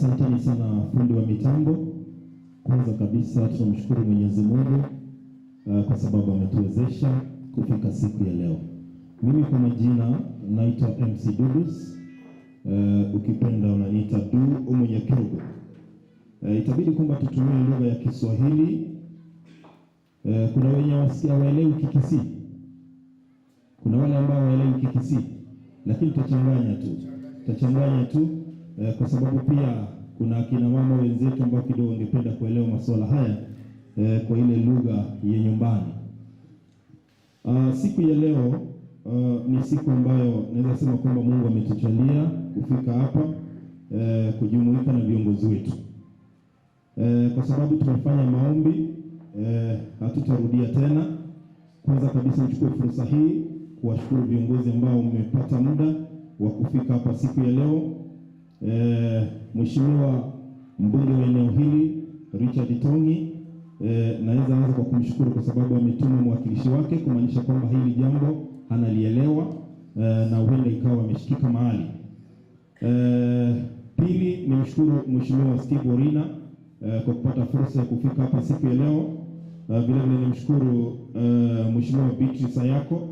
Asanteni sana fundi wa mitambo. Kwanza kabisa tunamshukuru Mwenyezi Mungu kwa sababu ametuwezesha kufika siku ya leo. Mimi kwa majina naitwa MC Dudus, ukipenda unaniita Du Umunyakirugo. Itabidi kwamba tutumie lugha ya Kiswahili. Kuna wenye hawaelewi Kikisii, kuna wale ambao hawaelewi Kikisii, lakini tutachanganya tu, tutachanganya tu kwa sababu pia kuna akina mama wenzetu ambao kidogo wangependa kuelewa masuala haya kwa ile lugha ya nyumbani. Siku ya leo ni siku ambayo naweza sema kwamba Mungu ametujalia kufika hapa kujumuika na viongozi wetu. Kwa sababu tumefanya maombi, hatutarudia tena. Kwanza kabisa nichukue fursa hii kuwashukuru viongozi ambao mmepata muda wa kufika hapa siku ya leo. Mheshimiwa mbunge wa eneo hili Richard Tongi, naweza anza kwa kumshukuru kwa sababu ametuma mwakilishi wake kumaanisha kwamba hili jambo analielewa na huenda ikawa ameshikika mahali. Pili nimshukuru Mheshimiwa Steve Orina kwa kupata fursa ya kufika hapa siku ya leo. Vile vile nimshukuru Mheshimiwa Beatrice Ayako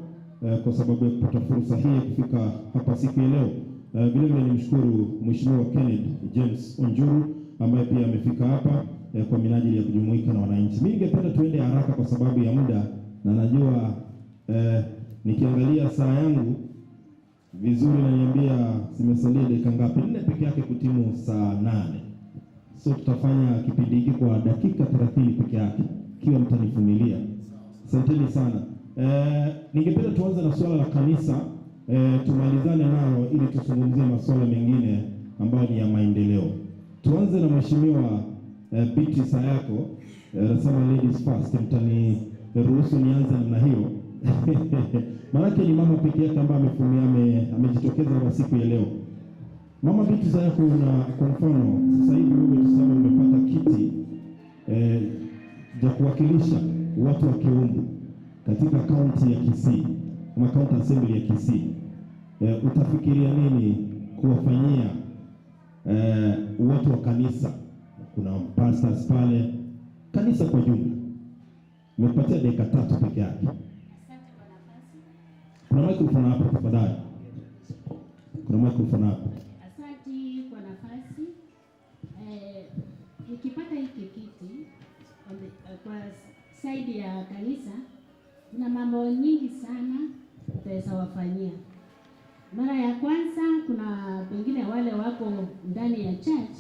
kwa sababu ya kupata fursa hii ya kufika hapa siku ya leo. Vile vile nimshukuru Mheshimiwa Kenneth James Onjuru ambaye pia amefika hapa kwa minajili ya kujumuika na wananchi. Mimi ningependa tuende haraka kwa sababu ya muda, na najua nikiangalia saa yangu vizuri naniambia zimesalia dakika ngapi? 4 peke yake kutimu saa 8. So tutafanya kipindi hiki kwa dakika 30 peke yake, ikiwa mtanivumilia. Asanteni sana. Ningependa tuanze na swala la kanisa, tumalizane nalo ili tuzungumzie masuala mengine ambayo ni ya maendeleo. Tuanze na Mheshimiwa Beatrice Ayako. Nasema ladies first, mtaniruhusu nianze namna hiyo. Maanake ni mama pekee yake ambaye amejitokeza kwa siku ya leo. Mama Beatrice Ayako, una kwa mfano sasa hivi wewe tuseme umepata kiti ya kuwakilisha watu wa Keumbu katika kaunti ya Kisii ama county assembly ya Kisii. Utafikiria nini kuwafanyia watu wa kanisa? Kuna pastors pale, kanisa kwa jumla. Nimepatia dakika 3 peke yake. Kuna microphone hapo tafadhali. Kuna microphone hapo. Asante kwa nafasi. Nikipata hiki kiti kwa side ya kanisa, kuna mambo nyingi sana tutaweza wafanyia. Mara ya kwanza, kuna pengine wale wako ndani ya church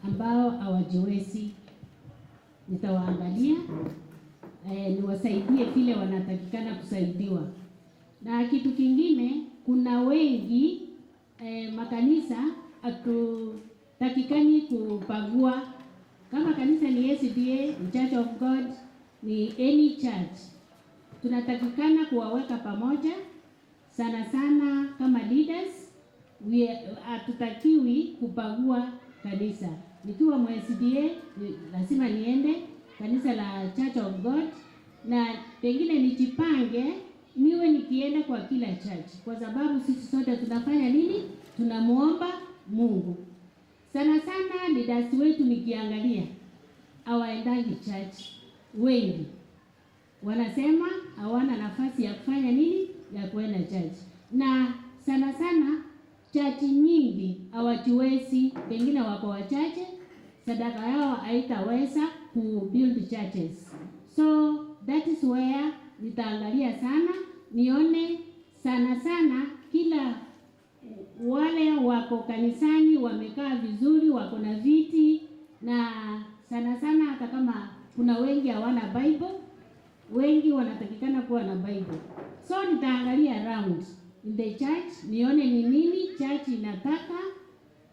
ambao hawajiwezi, nitawaangalia niwasaidie vile wanatakikana kusaidiwa. Na kitu kingine, kuna wengi makanisa hatutakikani kubagua. Kama kanisa ni SDA, ni Church of God, ni any church, tunatakikana kuwaweka pamoja. Sana sana kama leaders, hatutakiwi kubagua kanisa. Nikiwa mwa SDA, lazima niende kanisa la Church of God, na pengine nijipange niwe nikienda kwa kila church, kwa sababu sisi sote tunafanya nini? Tunamuomba Mungu. Sana sana leaders wetu nikiangalia hawaendangi church, wengi wanasema hawana nafasi ya kufanya nini, ya kuenda church. Na sana sana church nyingi hawajiwezi, pengine wako wachache, sadaka yao haitaweza ku build churches. So that is where nitaangalia sana, nione sana sana kila wale wako kanisani wamekaa vizuri, wako na viti, na sana sana hata kama kuna wengi hawana Bible, wengi wanatakikana kuwa na Bible. So nitaangalia round in the church, nione ni nini church inataka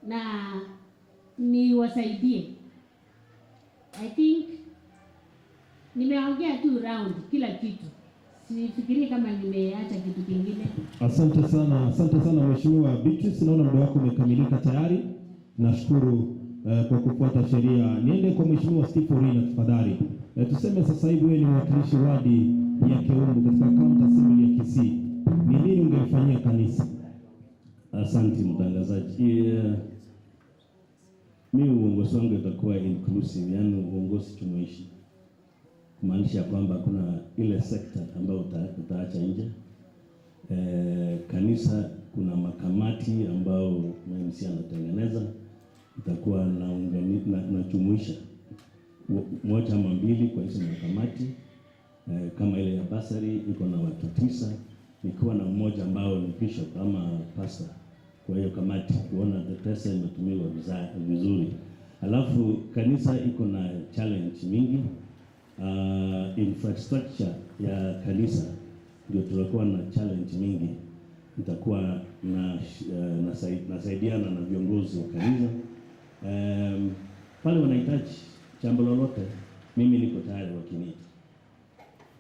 na niwasaidie. I think nimeongea tu round kila kitu. Sifikiri kama nimeacha kitu kingine. Asante sana, asante sana Mheshimiwa Beatrice, naona muda wako umekamilika tayari. Nashukuru kwa kufuata sheria. Niende kwa Mheshimiwa Steve Orina tafadhali. Tuseme sasa hivi wewe ni mwakilishi wadi ya Keumbu katika county assembly ya Kisii. Ni nini ungemfanyia kanisa? Asante mtangazaji. Mi uongozi wangu itakuwa inclusive, yaani uongozi jumuishi, kumaanisha kwamba kuna ile sekta ambayo utaacha nje. Kanisa kuna makamati ambao MC anatengeneza, itakuwa najumuisha moja ama mbili kwa hizo makamati. Kama ile ya bursary iko na watu 9, nikiwa na mmoja ambao ni bishop ama pastor kwa hiyo kamati, kuona pesa imetumiwa vizuri. Alafu kanisa iko na challenge mingi. Infrastructure ya kanisa ndio tutakuwa na challenge mingi. Nitakuwa nasaidiana na viongozi wa kanisa pale wanahitaji jambo lolote, mimi niko tayari wakiniita.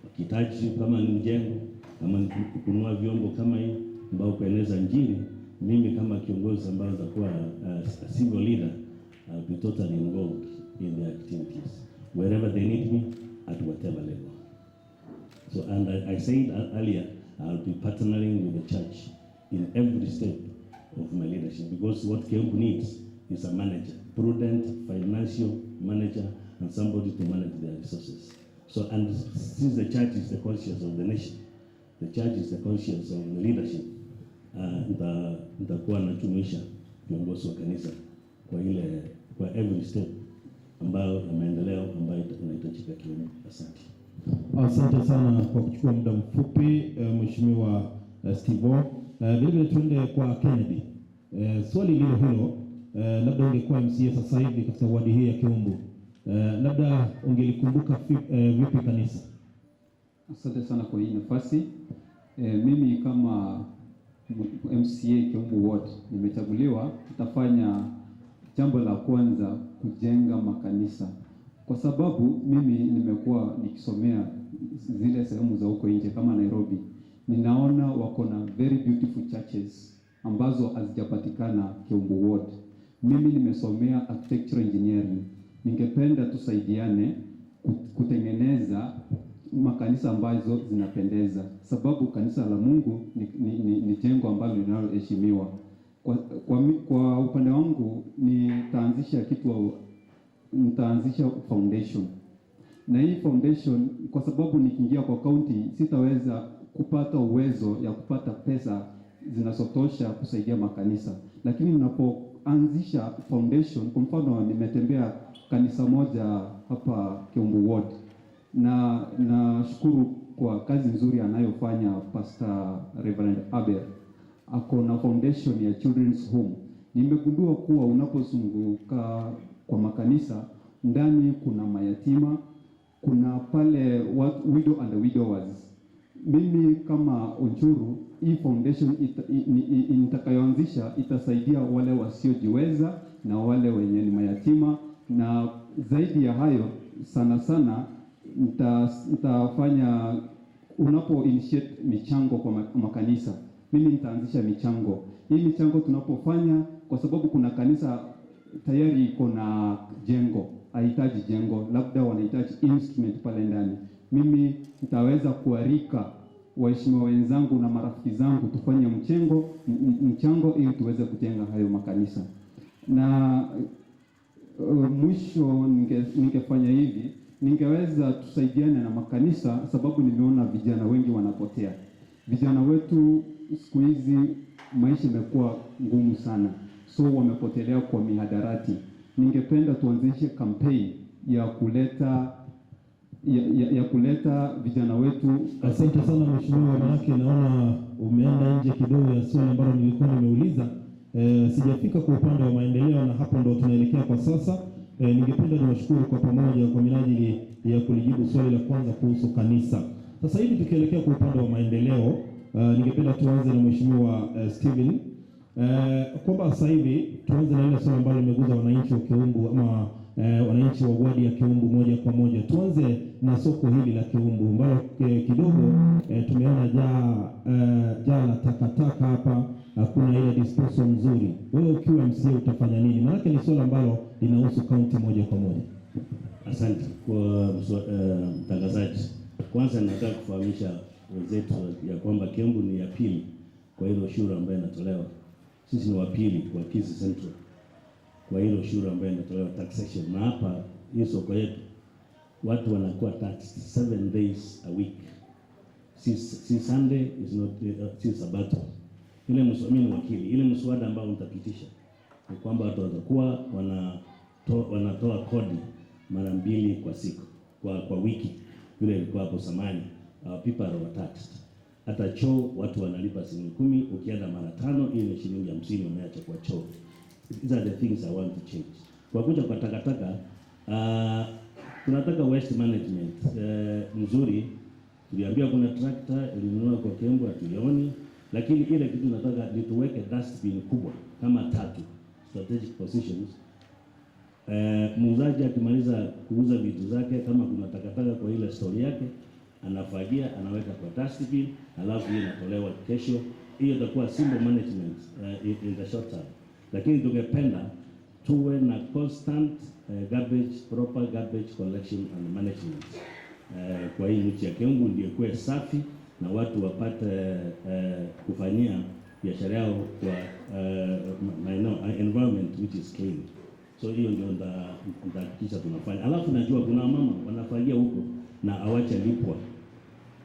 Wakihitaji kama ni mjengo, kama ni kununua vyombo kama hii ambao kueneza Injili, mimi kama kiongozi ambao nitakuwa civil leader, I'll be totally involved in the activities wherever they need me, at whatever level. So, and I said earlier, I'll be partnering with the church in every step of my leadership, because what Kiambu needs is a manager, prudent financial manager, and somebody to manage their resources. So, and since the church is the conscience of the nation, the church is the conscience of the leadership, nitakuwa najumuisha viongozi wa kanisa kwa every step ambayo ya maendeleo ambayo inahitajika Kiambu. Asante. Asante sana kwa kuchukua muda mfupi, Mheshimiwa Steve. Vile vile tuende kwa Kennedy. Swali lilo hilo, labda ungekuwa MCA sasa hivi katika wadi hii ya Kiumbu, labda ungelikumbuka vipi kanisa? Asante sana kwa hii nafasi. Mimi kama MCA Kiumbu Ward nimechaguliwa, nitafanya jambo la kwanza kujenga makanisa, kwa sababu mimi nimekuwa nikisomea zile sehemu za huko nje kama Nairobi, ninaona wako na very beautiful churches ambazo hazijapatikana Kiumbu Ward. Mimi nimesomea architectural engineering, ningependa tusaidiane kutengeneza makanisa ambazo zinapendeza, sababu kanisa la Mungu ni jengo ambalo linaloheshimiwa. Kwa upande wangu nitaanzisha kitu, nitaanzisha foundation. Na hii foundation, kwa sababu nikiingia kwa county sitaweza kupata uwezo ya kupata pesa zinazotosha kusaidia makanisa, lakini ninapoanzisha foundation, kwa mfano nimetembea kanisa moja hapa Kiumbu Ward, na nashukuru kwa kazi nzuri anayofanya Pastor Reverend Abel. Ako na foundation ya Children's Home. Nimegundua kuwa unapozunguka kwa makanisa ndani kuna mayatima, kuna pale widow and widowers. Mimi kama Onchuru, hii foundation nitakayoanzisha itasaidia wale wasiojiweza na wale wenye ni mayatima, na zaidi ya hayo sana sana nitafanya unapo initiate michango kwa makanisa, mimi nitaanzisha michango. Hii michango tunapofanya, kwa sababu kuna kanisa tayari iko na jengo, hahitaji jengo, labda wanahitaji instrument pale ndani. Mimi nitaweza kualika waheshimiwa wenzangu na marafiki zangu tufanye mchango ili tuweze kujenga hayo makanisa. Na mwisho ningefanya hivi, ningeweza tusaidiane na makanisa, sababu nimeona vijana wengi wanapotea. Vijana wetu siku hizi maisha imekuwa ngumu sana, so wamepotelea kwa mihadarati. Ningependa tuanzishe campaign ya kuleta vijana wetu. Asante sana mheshimiwa, manake naona umeenda nje kidogo ya swali ambalo nilikuwa nimeuliza. Sijafika kwa upande wa maendeleo na hapo ndo tunaelekea kwa sasa. Ningependa niwashukuru kwa pamoja kwa minajili ya kulijibu swali la kwanza kuhusu kanisa. Sasa hivi tukielekea kwa upande wa maendeleo, ningependa tuanze na mheshimiwa Steven. Kwamba sasa hivi tuanze na ile swali ambalo limeguza wananchi wa Kiumbu ama wananchi wa wadi ya Kiumbu moja kwa moja. Tuanze na soko hili la Kiumbu ambalo kidogo tumeona jaa la takataka hapa, hakuna ile disposal nzuri. Wewe ukiwa MCA utafanya nini? Maana ni swala ambalo linahusu kaunti moja kwa moja. Asante kwa mtangazaji. Kwanza nataka kufahamisha wenzetu ya kwamba Kiumbu ni ya pili kwa ile ushuru ambayo inatolewa. Sisi ni wa pili kwa Kisii Central. Kwa ile ushuru ambayo inatolewa taxation, na hapa hii soko yetu watu wanakuwa taxed 7 days a week, si Sunday is not, si Sabato. Ile mimi ni wakili, ile mswada ambao nitapitisha ni kwamba watu watakuwa wanatoa kodi mara mbili kwa siku kwa wiki, vile ilikuwa hapo zamani. People are overtaxed. Hata choo watu wanalipa shilingi 10, ukienda mara tano hiyo ni shilingi 50 umeacha kwa choo. These are the things I want to change. Kwa kuja kwa takataka, tunataka waste management nzuri. Tuliambiwa kuna tractor ilinunua kwa Kiambu, hatuioni, lakini ile kitu nataka ni tuweke dustbin kubwa kama tatu strategic positions. Muuzaji akimaliza kuuza vitu zake, kama kuna takataka kwa ile store yake, anafagia anaweka kwa dustbin, alafu hiyo inatolewa kesho. Hiyo itakuwa simple management in the short term, lakini tungependa tuwe na constant garbage, proper garbage collection and management kwa hii nchi ya Kiambu ndio ikuwe safi na watu wapate kufanyia biashara yao kwa maeneo environment which is clean. So hiyo ndio ndahakikisha tunafanya. Alafu najua kuna mama wanafagia huko na hawachalipwa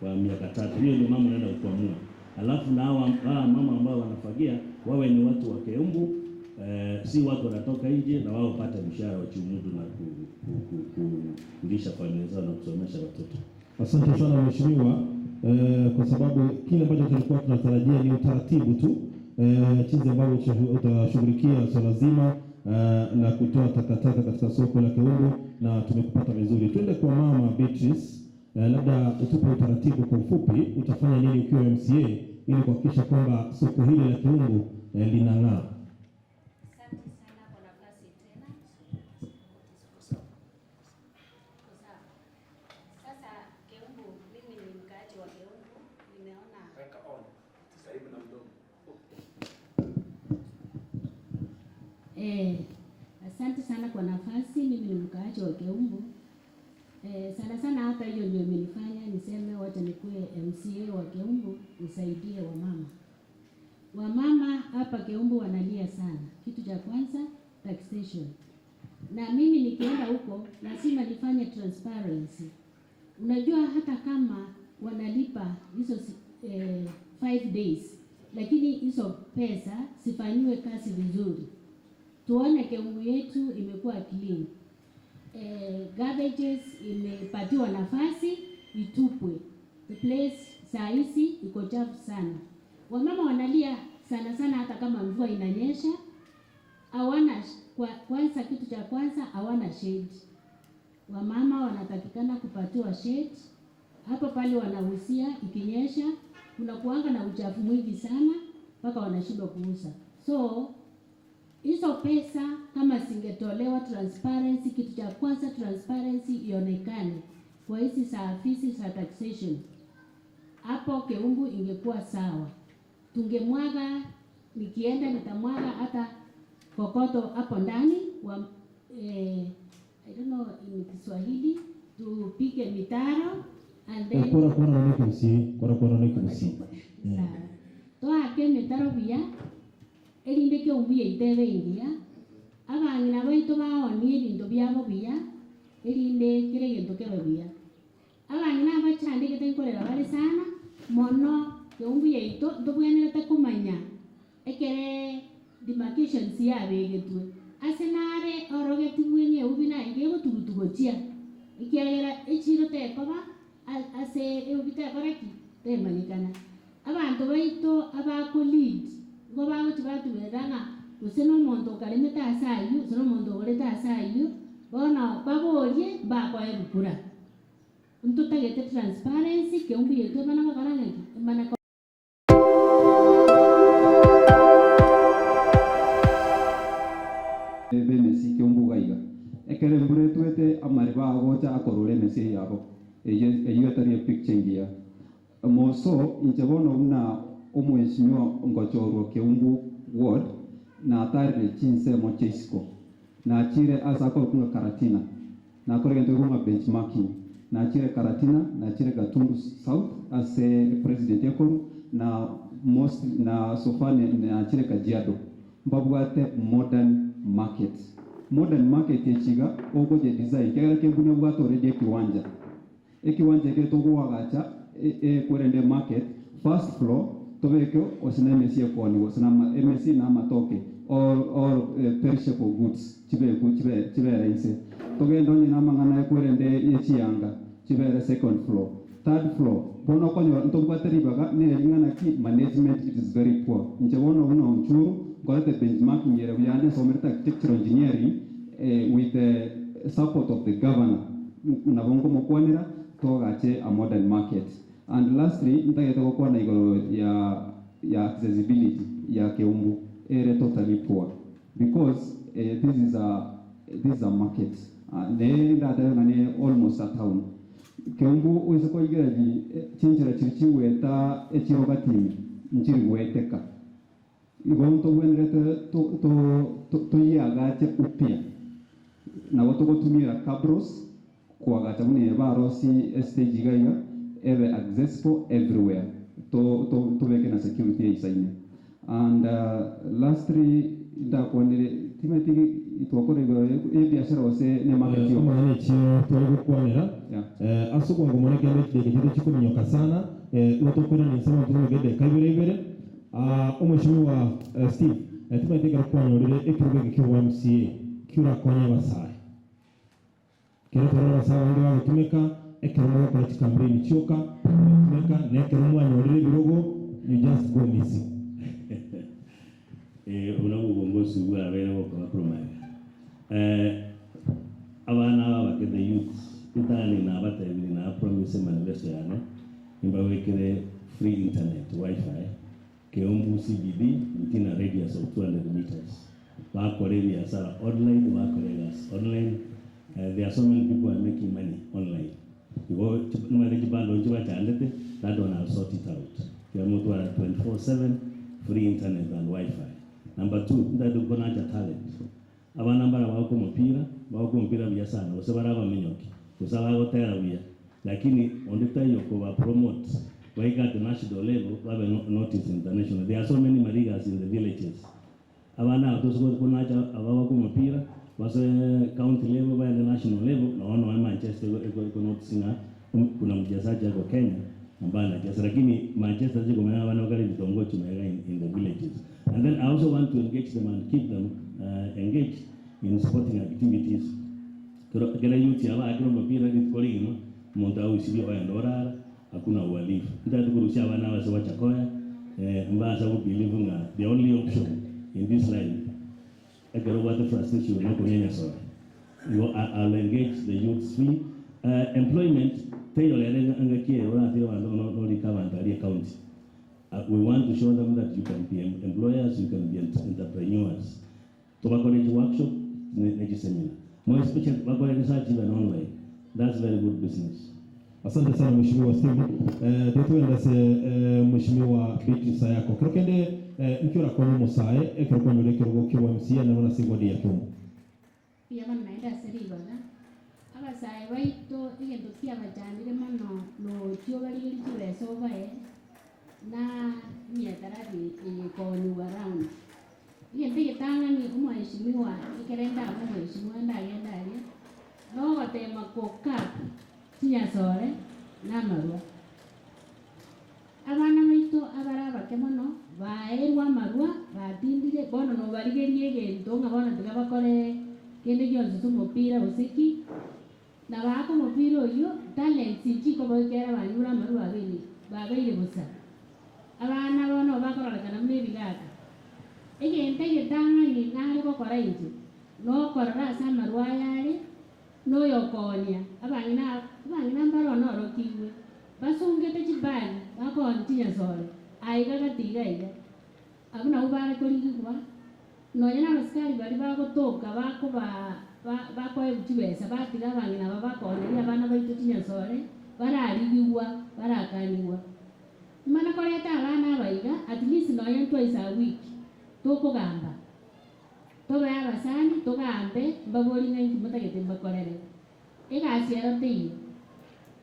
kwa miaka 3. Hiyo ndio mama naenda kuamua. Alafu na hawa mama ambao wanafagia wawe ni watu wa Kiambu, si watu wanatoka nje, na wao wapate mshahara wa chiumudu na kulisha familia zao na kusomesha watoto. Asante sana mheshimiwa, kwa sababu kile ambacho tulikuwa tunatarajia ni utaratibu tu jinsi ambavyo utashughulikia swala zima la kutoa takataka katika soko la Keumbu na tumekupata vizuri. Twende kwa mama Beatrice, labda utupe utaratibu kwa ufupi, utafanya nini ukiwa MCA ili kuhakikisha kwamba soko hili la Keumbu linang'aa? Asante sana kwa nafasi tena. Iko sawa. Sasa Keumbu, mimi ni mkaaji wa Keumbu, nimeona Weka on. Karibu na mdomo. Asante sana kwa nafasi. Mimi ni mkaaji wa Keumbu. Sana sana hata hiyo ndio imenifanya niseme wacha nikuwe MCA wa Keumbu nisaidie wamama. Wamama hapa Keumbu wanalia sana. Kitu cha kwanza taxation. Na mimi nikienda huko lazima nifanye transparency. Unajua hata kama wanalipa hizo 5 days, lakini hizo pesa zifanyiwe kazi vizuri tuone Keumbu yetu imekuwa clean. Garbages imepatiwa nafasi itupwe. The place saa hizi iko chafu sana. Wamama wanalia sana sana, hata kama mvua inanyesha hawana kwanza, kitu cha kwanza hawana shade. Wamama wanatakikana kupatiwa shade hapo pale wanauzia, ikinyesha kuna kuanga na uchafu mwingi sana mpaka wanashindwa kuuza. So hizo pesa kama zingetolewa transparency, kitu cha kwanza transparency ionekane kwa hizi za afisi za taxation, hapo Keumbu ingekuwa sawa. Tungemwaga, nikienda nitamwaga hata kokoto hapo ndani wa, I don't know in Kiswahili, tupige mitaro and then Kora kora nikusi, kora kora nikusi. Sawa. Twake emitaro buya erinde Keumbu yaito ebe engiya abang'ina baito baonie ebinto biabo buya erinde kere egento kebe buya abang'ina abachandegete nkorera bare sana mono Keumbu yaito ntobwenerete komanya ekere demarcations yabegetwe ase nare orogetigwe ng'eubi naye gegotugutugochia ekiagera echiro tekoba ase eubi tekora ki temanyekana abanto baito abako lead nigo bagochi batuberera ng'a gose na omonto okaremete ase aywo gose na omonto ogorete ase aywo bono baborie mbakoe ebukura ntotagete transparency Keumbu yaito emana gokora ng'aki emana. Bemesi Keumbu gaiga ekere embura etwete amariba agocha akorora emesi yabo eyo etari epicture engiya moso inche bono buna omweshimiwa ngochorwa Keumbu ward natarire chinsemo chia isiko nachire ase akorokwa Karatina nakora egento gekong'a benchmarking nachire Karatina nachire Gatundu South ase president ekoru na most na so far nachire Kajiado mbabwate modern market. Modern market echi iga ogoche design ekiagera Kiambu nebwate already ekiwanja. Ekiwanja eke togoagacha ekwerende emarket, first floor tobeke gose na emesie ekoonigwa gose na emesie na amatoke all all perishable goods chibekwe chibe chibere inse. Togende onye na amang'ana ekwerende ye chiyanga chibere second floor. Third floor bono okonyora ntobwate ribaga nere ring'ana ki management it is very poor. Inche bono buna Onchuru nkorete benchmarking ere buya ande nsomerete architectural engineering with the support of the governor nabo nkomokwanera togache a modern market. And lastly ntagete gokwana igoro ya ya accessibility ya Keumbu ere totally poor because this is a this is a market ne ndatebe ng'a ne almost a town. Keumbu oise koigereria chinchera chiria chigoeta echiro gati ime nchiri goeteka. Igo ntogwenerete toyiagache upya. Nabo togotumiera cabros koagacha buna eye barosie estage iga iga ebe accessible everywhere tobeke na security eisaine. And lastly ndakwanire timanyeti twakora igoro yebiashara gose ne market yoka. Omanyene echio tware gokwanera Yeah. ase obwango mono ekiagera chidege chiaito chikominyoka sana igo tokoirana inse abanto buna edeka ibere ibere. Omweshimiwa Steve, timanyeti ekero kwanyorire ekerogo eke kia obo-MCA ki orakonye abasae? Ekero twarora abasae abange bagotumeka ekero mogokora chikampeini chioka bagotumeka na ekero mwanyorire ebirogo you just go missing. Eh, obwo nabwo obongosi bwabeire bokoba korwa magega. Eh, abana aba abake the youths, ritang'ani nabatebirie na promise manifesto yane, nimbabekere free internet, wifi, Keumbu CBD within a radius of 200 meters. Bakore ebiasara online, bakore egasi online. There are so many people are making money online. Igo nimanyete chibando nchibachandete, that one I'll sort it out. Kera motwara 24/7 free internet and wifi. Number two, ntagete konacha talent. Abana mbara bagoka omopira, bagoka omopira buya sana, gose bare abaminyoki, gose abagotera buya, lakini onde taiyo koba promote baike at national level babe noticed internationally. There are so many Marigas in the villages. Abana aba tose konacha abagoka omopira, basoe county level, baende national level, nabo noe Manchester eko notice ng'a kuna mchezaji ako Kenya ambaye anacheza, lakini Manchester chikomenya abana bakare vitongoji mega in the villages. And then I also want to engage them and keep them engaged in sporting activities. Kera youth aba akira omopira rituko rigima, omonto agoisiria ogenda orara, hakuna uhalifu. Ntagete korusia abana abase bachakoya, mbasa go believe ng'a the only option in this life ekero obwate frustration nokonywa enyasore. Igo I'll engage the youths free. Employment teiyo rero engaki eye oratire abanto ng'a norike abanto aria ecounty. We want to show them that you can be employers, you can be entrepreneurs. Tobakore chiworkshop ne chiseminar. More especially bakore research even online. That's very good business. Asante sana Mheshimiwa Steve. Tiga togende ase Mheshimiwa Beatrice Ayako. Kero kende nki orakonye omosae ekero kwanyora ekerogo kia obo-MCA nabo nase eward ya Kiumbu? Mbuya mono naende ase ribaga. Abasae baito egento kiabachandire mono nochio barigerie chibesa obae na emiadarati eye ekooniwa round. Egento egetang'ani omweshimiwa ekere ndabe omweshimiwa ndagende aria, nogotema gocap chinyasore na amarwa. Abana baito abare abake mono baerwe amarwa batindire bono nobarigerie egento ng'a bono tiga bakore kende gionsi ase omopira gose ki, na baaka omopira oyio talents nchikoboikera banyure amarwa babeire babeire bosa. Abana bono bakororekana buna ebigaka. Egento egetang'ani nare gokora inche, nokorora ase amarwa aya are, noyokoonia abang'ina abang'ina mbare onorokigwe, basungete chibagi bakoonia chinyasore, aiga gati iga iga. Abwo nabwo bare korigigwa, nonya na abasikari baria bagotoka bakoba bakoegwa chibesa batiga abang'ina aba bakooneria abana baito chinyasore, bararigigwa, barakanigwa. Mana koreta abana aba iga, at least nonya twice a week, tokogamba. Tobe abasani, togambe, mbabori ng'a inki motagete mbakorere. Egasi ero teiyo.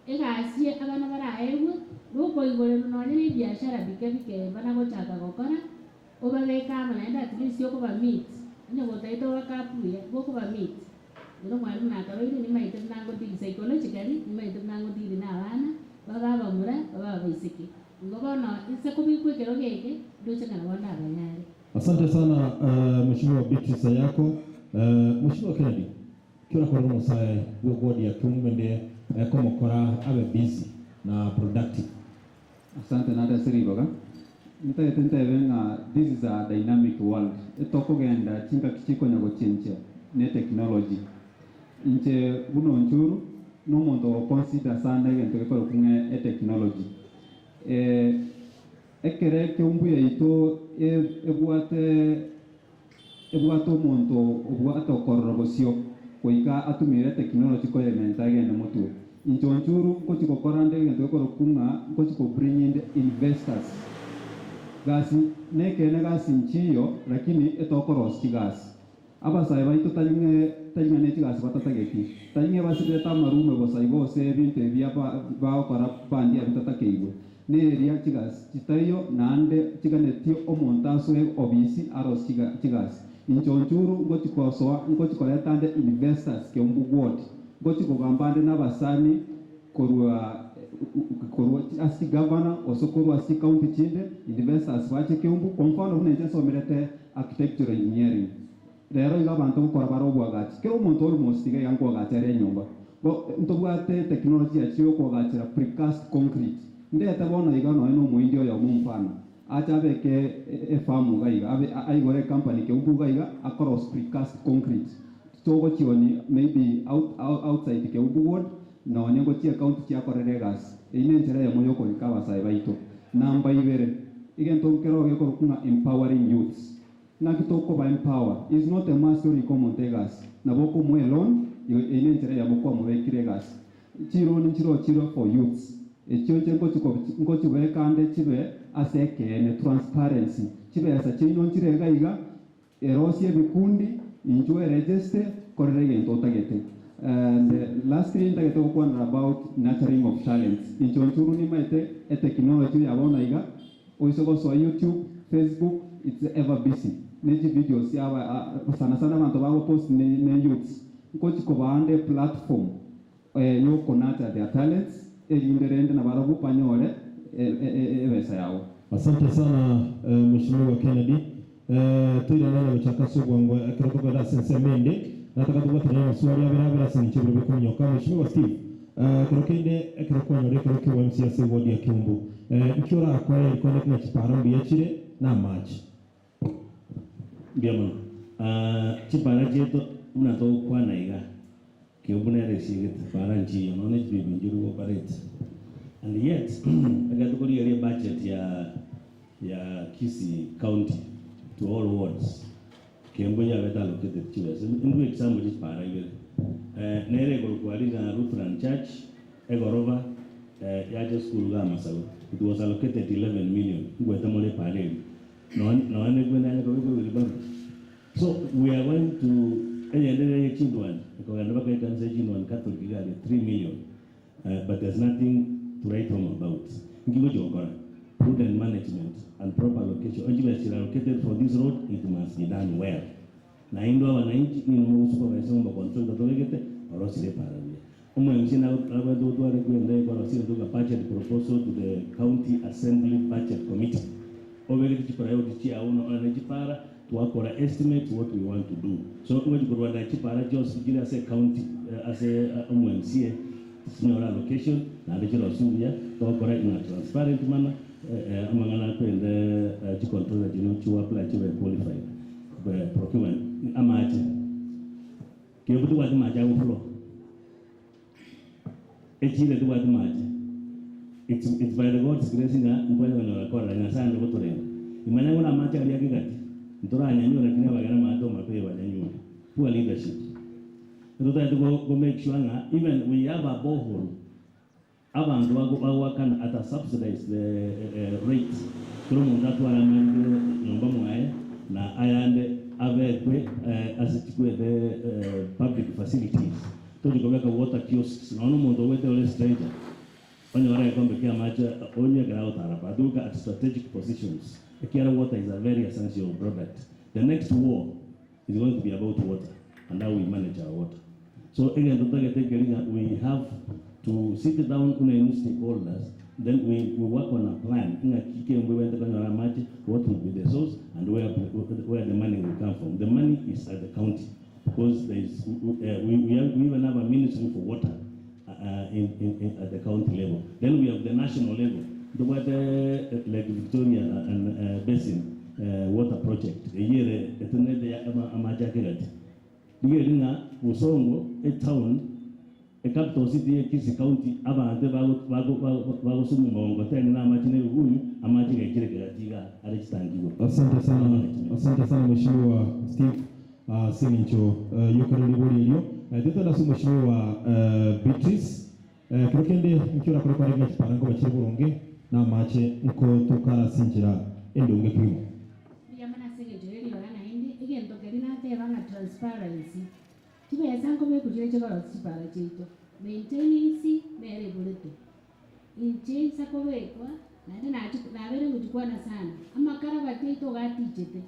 Egasi abana baraegwe, nokoigorerwa nonya na ebiashara bike bike bana gochaka gokora, obabeke amo naende at least okoba meet. Onye gotagete obake buya, gokoba meet, ere omwalimu nakabeire nimaete buna ngo deal psychologically, nimaete buna ngo deal na abana, babe abamura, babe abaiseke. Igo bono inse kobikwa ekerogo eke, ndoche ng'a nabo ndabanyare. Asante sana Mheshimiwa Beatrice Ayako. Mheshimiwa Kennedy, ki orakorere omosae bwe ward ya Kiumbe nde komokora abe busy na productive? Asante naende ase ribaga. Ntagete ntebe ng'a this is a dynamic world, etokogenda chingaki chikonya gochenchia ne technology. Inche buna Onchuru, nomonto ogo consider sana egento gekorokwa ng'a etechnology. Ekero ekeumbu yaito ebwate ebwate omonto obwate okorora bosio, goika atumire etechnology koyementa egende motwe. Inche Onchuru ngochi gokora nde egento gekorokwa ng'a ngochi ko bring in investors. Gasi nekeene gasi nchiyo lakini etokorosia chigasi. Abasae baito tari ng'e tari ng'a nechigasi batatageti, tari ng'e basibete amarume bosa igo gose ebinto ebia ba bagokora bandi abio tatakeigwe. Neria chigasi chitaiyo naende chiganetie omonto asoe obisi arosie chiga chigasi. Inche Onchuru ngochi kosoa ngochi koreta nde investors Keumbu ward, ngochi kogamba nde nabasani korwa korwa ase chigavana gose korwa ase chicounty chinde investors bache Keumbu. Kwa mfano buna inche nsomerete architectural engineering, rero iga abanto ngokora bare oboagachi, kera omonto almost iga iga nkoagacha ere enyomba. Bo ntobwate technology yachire yokoagachera precast concrete. Ndete bono iga nonya na omoindi oyomo mfano, ache abeke efarm iga iga, abe aigore ecompany Keumbu iga iga, akorosie precast concrete. Togochioni maybe out outside Keumbu ward, nonye ngochia ecounty chiakorera egasi. Eyio nenchera eyemo yokorika abasae baito. Namba ibere, egento nkero gekorokwa ng'a empowering youths. Ng'aki tokoba empower? Is not a must orike omonto egasi. Nabo okomoa eloan, igo eyio nenchera eyemo kwamobekire egasi. Chiloan nchiroo chire for youths. Echio inche ngochibeka ande chibe ase ekeene, transparency. Chibesa chiaino nchire iga iga, Erosie ebikundi, inchuo eregeste, korera egento otagete. And lastly ntagete gokwanera about nurturing of talents. Inche Onchuru nimaete etechnology ya bono iga, oise gosoa YouTube, Facebook, it's ever busy ne chivideos aba sana sana abanto bagopost ne ne youths. Nkochi kobaa nde platform yokonurture their talents erinde rende nabarabwo banyore ebesa yabo. Asante sana Mheshimiwa Kennedy. Toirane na gochaka ase obwango ekero tokogenda ase ensemo ende. Nataka tobwatane amaswali abere abere ase eng'encho ebiro bikominyoka. Mheshimiwa Steve, ekero kende ekero kwanyora ekero kia obo-MCA ase eward ya Kiumbu, nki orakore erikwane ng'a chipara mbuya chire na amache? Mbuya mono. Chipara chiaito buna togokwana iga, Kiumbu nere esiegete, para nchiyo, nonya ne chibibi nchiri go operate. And yet, ekero tokorigereria ebudget ya ya Kisii county to all wards, Kiambu yabete allocated chibesa. Ndue example chia chipara ibere. Nere ekorokwa aria ng'a Lutheran Church, egoroba yacha esukuru iga Amasago, it was allocated 11 million, ngwete more epara eria. Nonya nonya nekwe nanye kobekwa ewheelbarrow. So we are going to eyende ere ye chindwani ekogenda mpaka ekanisa ye chindwani Catholic iga aria 3 million but there's nothing to write home about. Inki gochi gokora? Prudent management and proper allocation. Onye chibesa chire allocated for this road it must be done well. Naende abananchi ninwe mogosuka besa ng'a omocontractor tobegete orosire epara buya. Omo MC nagwenerete gotwara ekwenda ekorosia egento ng'a budget proposal to the county assembly budget committee. Obegete chipriority chiao na onye ne chipara twakora estimate what we want to do. So ngochi korwana chipara chionsi chire ase ecounty ase omo MCA tichinyore allocation naende chirosiwe buya togokora in a transparent manner amang'ana akwende chicontractor chiria chigo apply chibe qualified procurement amache. Kembu tibwati mache agoflow. Echire tibwati mache. It's, it's by the God's grace ng'a ntwanye konyora korera Nyasaye ande gotorenda. Imanya ng'a amache aria ake gati, ntoranyanywe lakini abageni amache omapeye banyanywe. Poor leadership. Totagete go, go make sure ng'a even we have a borehole abanto bagoakana at a subsidized rate kera omonto atware amache nyomba mwaye na ayande abekwe ase chikwete public facilities. Tochi kobeka water kiosks nonya omonto ogwete ore stranger onyore egekombe kia amache onywe ekero agotara but look at strategic positions ekiagera water is a very essential product. The next war. It's going to be about water and how we manage our water. So egento totagete nkeri ng'a we have to sit down buna inwe stakeholders then we we work on a plan ng'aki kembwe ebwenerete konyora amache, what will be the source and where where the money will come from. The money is at the county because there is we we have we even have a ministry for water in in in at the county level. Then we have the national level, ntobwate Lake Victoria and Basin water project eyio ere etenenete ya amache ake gati. Rigereria ng'a Bosongo etown, ecapital city ye Kisii County abanto bagosumia omogongoteni na amache na ebibuyu, amache gaichire kegati igaa are chitanki igoro. Asante sana, asante sana Mheshimiwa Steve ase eng'encho y'okorera ribori erio. Totende ase Mheshimiwa Beatrice. Kero kende inki orakore kwarenge ng'a chipara nkoba chire boronge na amache nkotoka are ase enchera endonge kegima? Mbuya mono ase engencho y'eribaga naende egento keria nateba ng'a transparency, chibesa nkobekwa chire chikorosia chipara chiaito, maintenance nere eborete. Inche insa kobekwa, naende nachi nabeire ngochikwana sana, amakarabati aito iga atichete,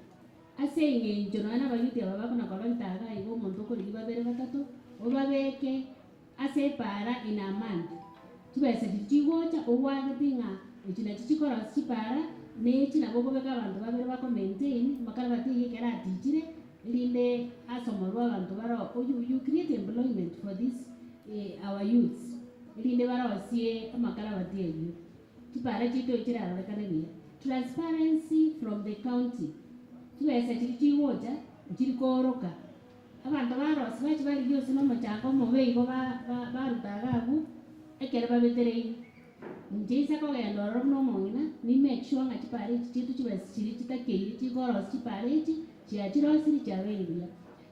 ase eng'encho nonya na abayuti aba bakona korenta iga iga omonto okorigia babere batato, obabeke Ase epaara in a month, chibesa chiria chigocha ogwagete ng'a echi nachi chikorosia chipaara, na echi nabo okobeka abanto babere bako maintain amakarabati eyio ekero atichire, erinde asomorwe abanto baroo oyu you create employment for this our youths, erinde barosie amakarabati ayio. Chipaara chiaito chirarorekane buya. Transparency from the county, chibesa chiria chigocha nchiri kooroka. Abanto ba Rosi bachia barigia ase nomochango omobe igo baruta iga agwo, ekero babetereire. Inche inse kogenda ororo buna omong'ina, ni make sure ng'a chipara echi chiaito chibesa chiria chitakeire chikorosia chipara echi, chiachirosirie chiabeire buya.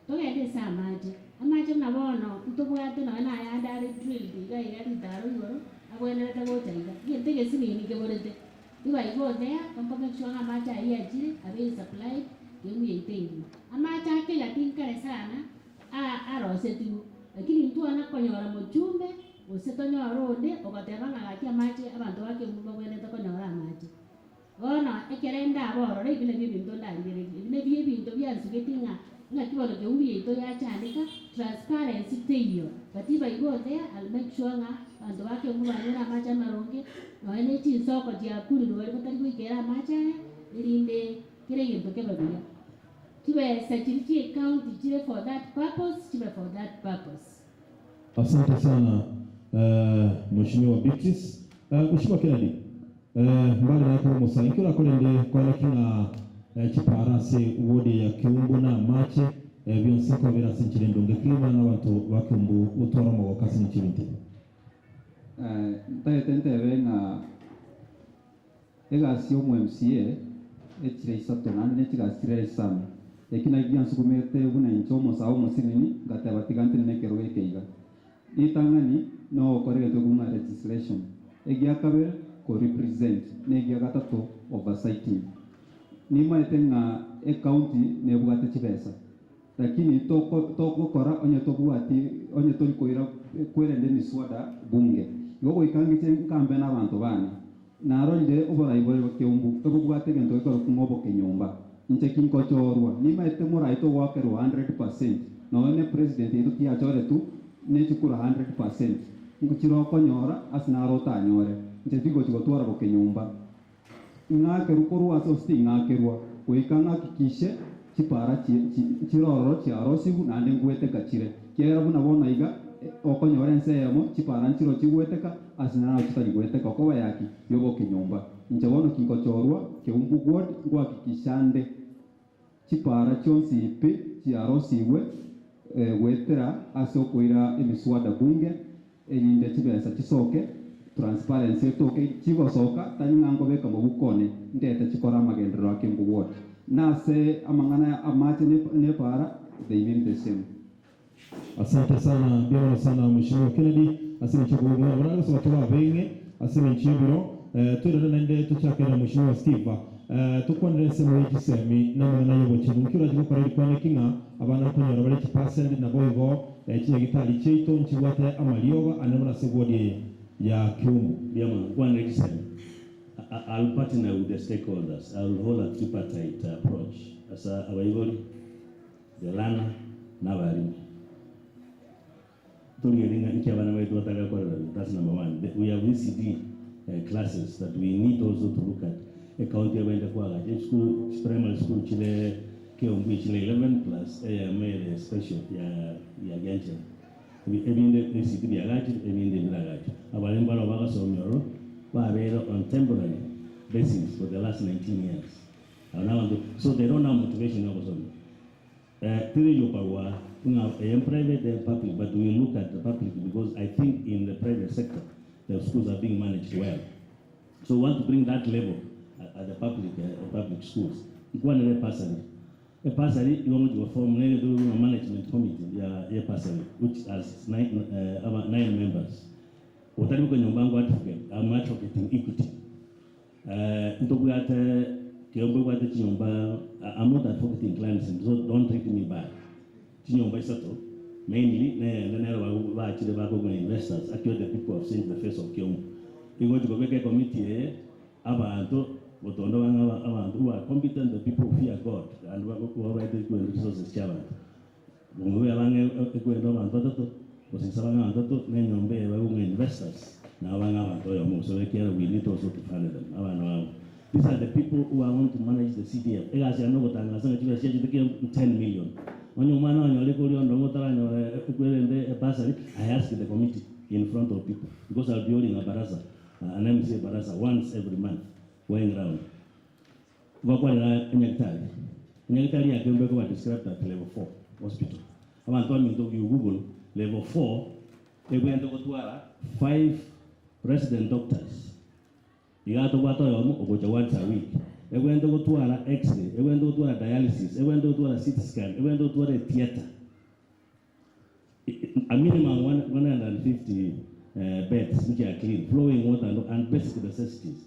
Togende ase amache, amache buna bono ntobwate nonya na ayande are drilled iga iga ritaro igoro, abwenerete gocha iga. Egento egesinini keborete, If I go there, nko make sure ng'a amache ayio achire, abeire supplied, kegima yaito engima. Amache ake iga tinkare sana arosetigwe, lakini ntwana konyora mochumbe, gose tonyore onde ogoteba ng'a gaki amache abanto ba Keumbu mbabwenerete konyora amache. Bono ekere ndabe ororo ebi nabio ebinto ndarigererie, ebi nabio ebinto biansugetie ng'a ng'aki bono Keumbu yaito yachandeka, transparency teiyo, but if I go there, I'll make sure ng'a abanto ba Keumbu banyore amache amaronge, Nonya ne chinsoko chiakurirwe baria batari goikera amache aya, erinde kera egento kebe buya. Chibesa chiria chie county chire for that purpose, chibe for that purpose. Asante sana Mheshimiwa Beatrice. Mheshimiwa Kennedy, mbare naye korwa omosae, inki orakorende koenekia ng'a chipara ase ward eye ya Keumbu na amache bionsi nkobera ase enchera endonge kegima na abanto ba Keumbu gotwara omogoko ase eng'encho y'ebinto ebi? Ntagete ntebe ng'a egasi ya omo MCA echire isato naende ne chigasi chire isano. Eki nakio giansugumete buna inche omosae omosinini ngateba tiga ntenene ekerogo eke iga. Ritang'ani nogokora egento gekobua ng'a legislation, egia kabere ko represent, na egia gatato oversighting. Nimaete ng'a ecounty nebwate chibesa. Lakini toko togokora onye tobwati onye tori koira kwerenda emiswada bunge. Igo goika ngiche nkambe nabanto bane. Narorire oborai bore keumbu ebobwate egento gekorokwa ng'a obokenyomba. Inche kinkochorwa, nimaete morai togoakerwa 100%, nonya ne president yaito tiachoretu ne chikura 100%. Nchire okonyora ase naro otanyore. Inche tigochi gotwara bokenyomba. Ing'akerwe korwa ase gose ting'akerwa, goika ng'akikishe chipara chire ororo chiarosigwe naende ngweteka chire. Ekiagera buna bono iga okonyora ense eyemo chipara nchiroo chigweteka, ase naro chitari gweteka okoba yaki y'obokenyomba. Inche bono kingochorwa Keumbu Ward ngwakikisha nde Chipara chionsi pi chiarosigwe goetera ase okoira emiswada bunge, erinde chibesa chisoke, transparency etoke, chigosoka tari ng'a nkobeka mobuko one ndete chikore amagenderero ake mbugwoti. Na ase amang'ana amache ne epara they mean the same. Asante sana mbuya mono sana Mheshimiwa Kennedy ase eng'encho y'okobua omwana buna gose batore abeng'e ase eng'encho y'ebiro eh, toirane naende tochake na Mheshimiwa Steve eh, tokwanere ensemo ye chisemi na amang'ana y'obochenu nki orache gokora erikwana eki ng'a abana nkonyora bare chipercent naboigo eh, chinyagitari chiaito nchibwate amariogo ane mono ase ward eye ya Kiumbu. Mbuya mono. Nkwanere chisemi. I'll partner with the stakeholders. I'll hold a tripartite approach. Ase abaibori. the learner na abarimu. Torigereria ng'a inki abana baito batagakorera buya, that's number one. The, we have ECD classes that we need also to look at. Ecounty ebwenerete koagacha esukuru, primary school chire Keumbu chire 11 plus eyemo ere special ya ya Gianchera. Ebinde ECD biagachire ebinde mbiragachwe. Abarimu barabwo bagosomia ororo babeire on temporary basis for the last 19 years. Aba nabanto so they don't have motivation ya ogosomia. Tiri gokarwa ng'a eye private eye public but we look at the public because I think in the private sector the schools are being managed well. So we want to bring that level at the public public schools. Nkwanere ebursary. Ebursary igo ngochi go form nere tore buna management committee ya ebursary which has nine, aba nine members. Otari bokonyomba ngo advocate, I'm advocating equity. Ntobwate keombe obwate chinyomba I'm not advocating clansism so don't read me bad. Chinyomba isato mainly neyende nero bachire bakoguna investors actually the people have changed the face of Kiambu. Igo gochi kobeka ecommittee eye abanto gotonda bang'e abanto who are competent the people who fear God and babaete resources chia abanto. Bobe abang'e ekwenda abanto batato, gose inse abang'e abanto batato, na enyomba eye babe ng'a investors, nabo bang'e abanto oyomo gose obe ekiagera we need also to fund them, abana babo. These are the people who are going to manage the CDF. Egasi yane nogotangasa ng'a chibesa chiachete kera 10 million. Onye omwana onyore koria onde otaranyora ekwerende ebursary, I ask the committee in front of people because I'll be holding a baraza, an MCA baraza once every month going round. Gokwanera enyagitari, enyagitari ya Keumbu ekoba described at level 4 hospital. Abanto baminto you google level 4 ebwenerete gotwara 5 resident doctors. Iga tobwate oyomo ogocha once a week. Ebwenerete gotwara x-ray, ebwenerete gotwara dialysis, ebwenerete gotwara CT scan, ebwenerete gotwara etheatre. A minimum 150 beds which are clean, flowing water and basic necessities.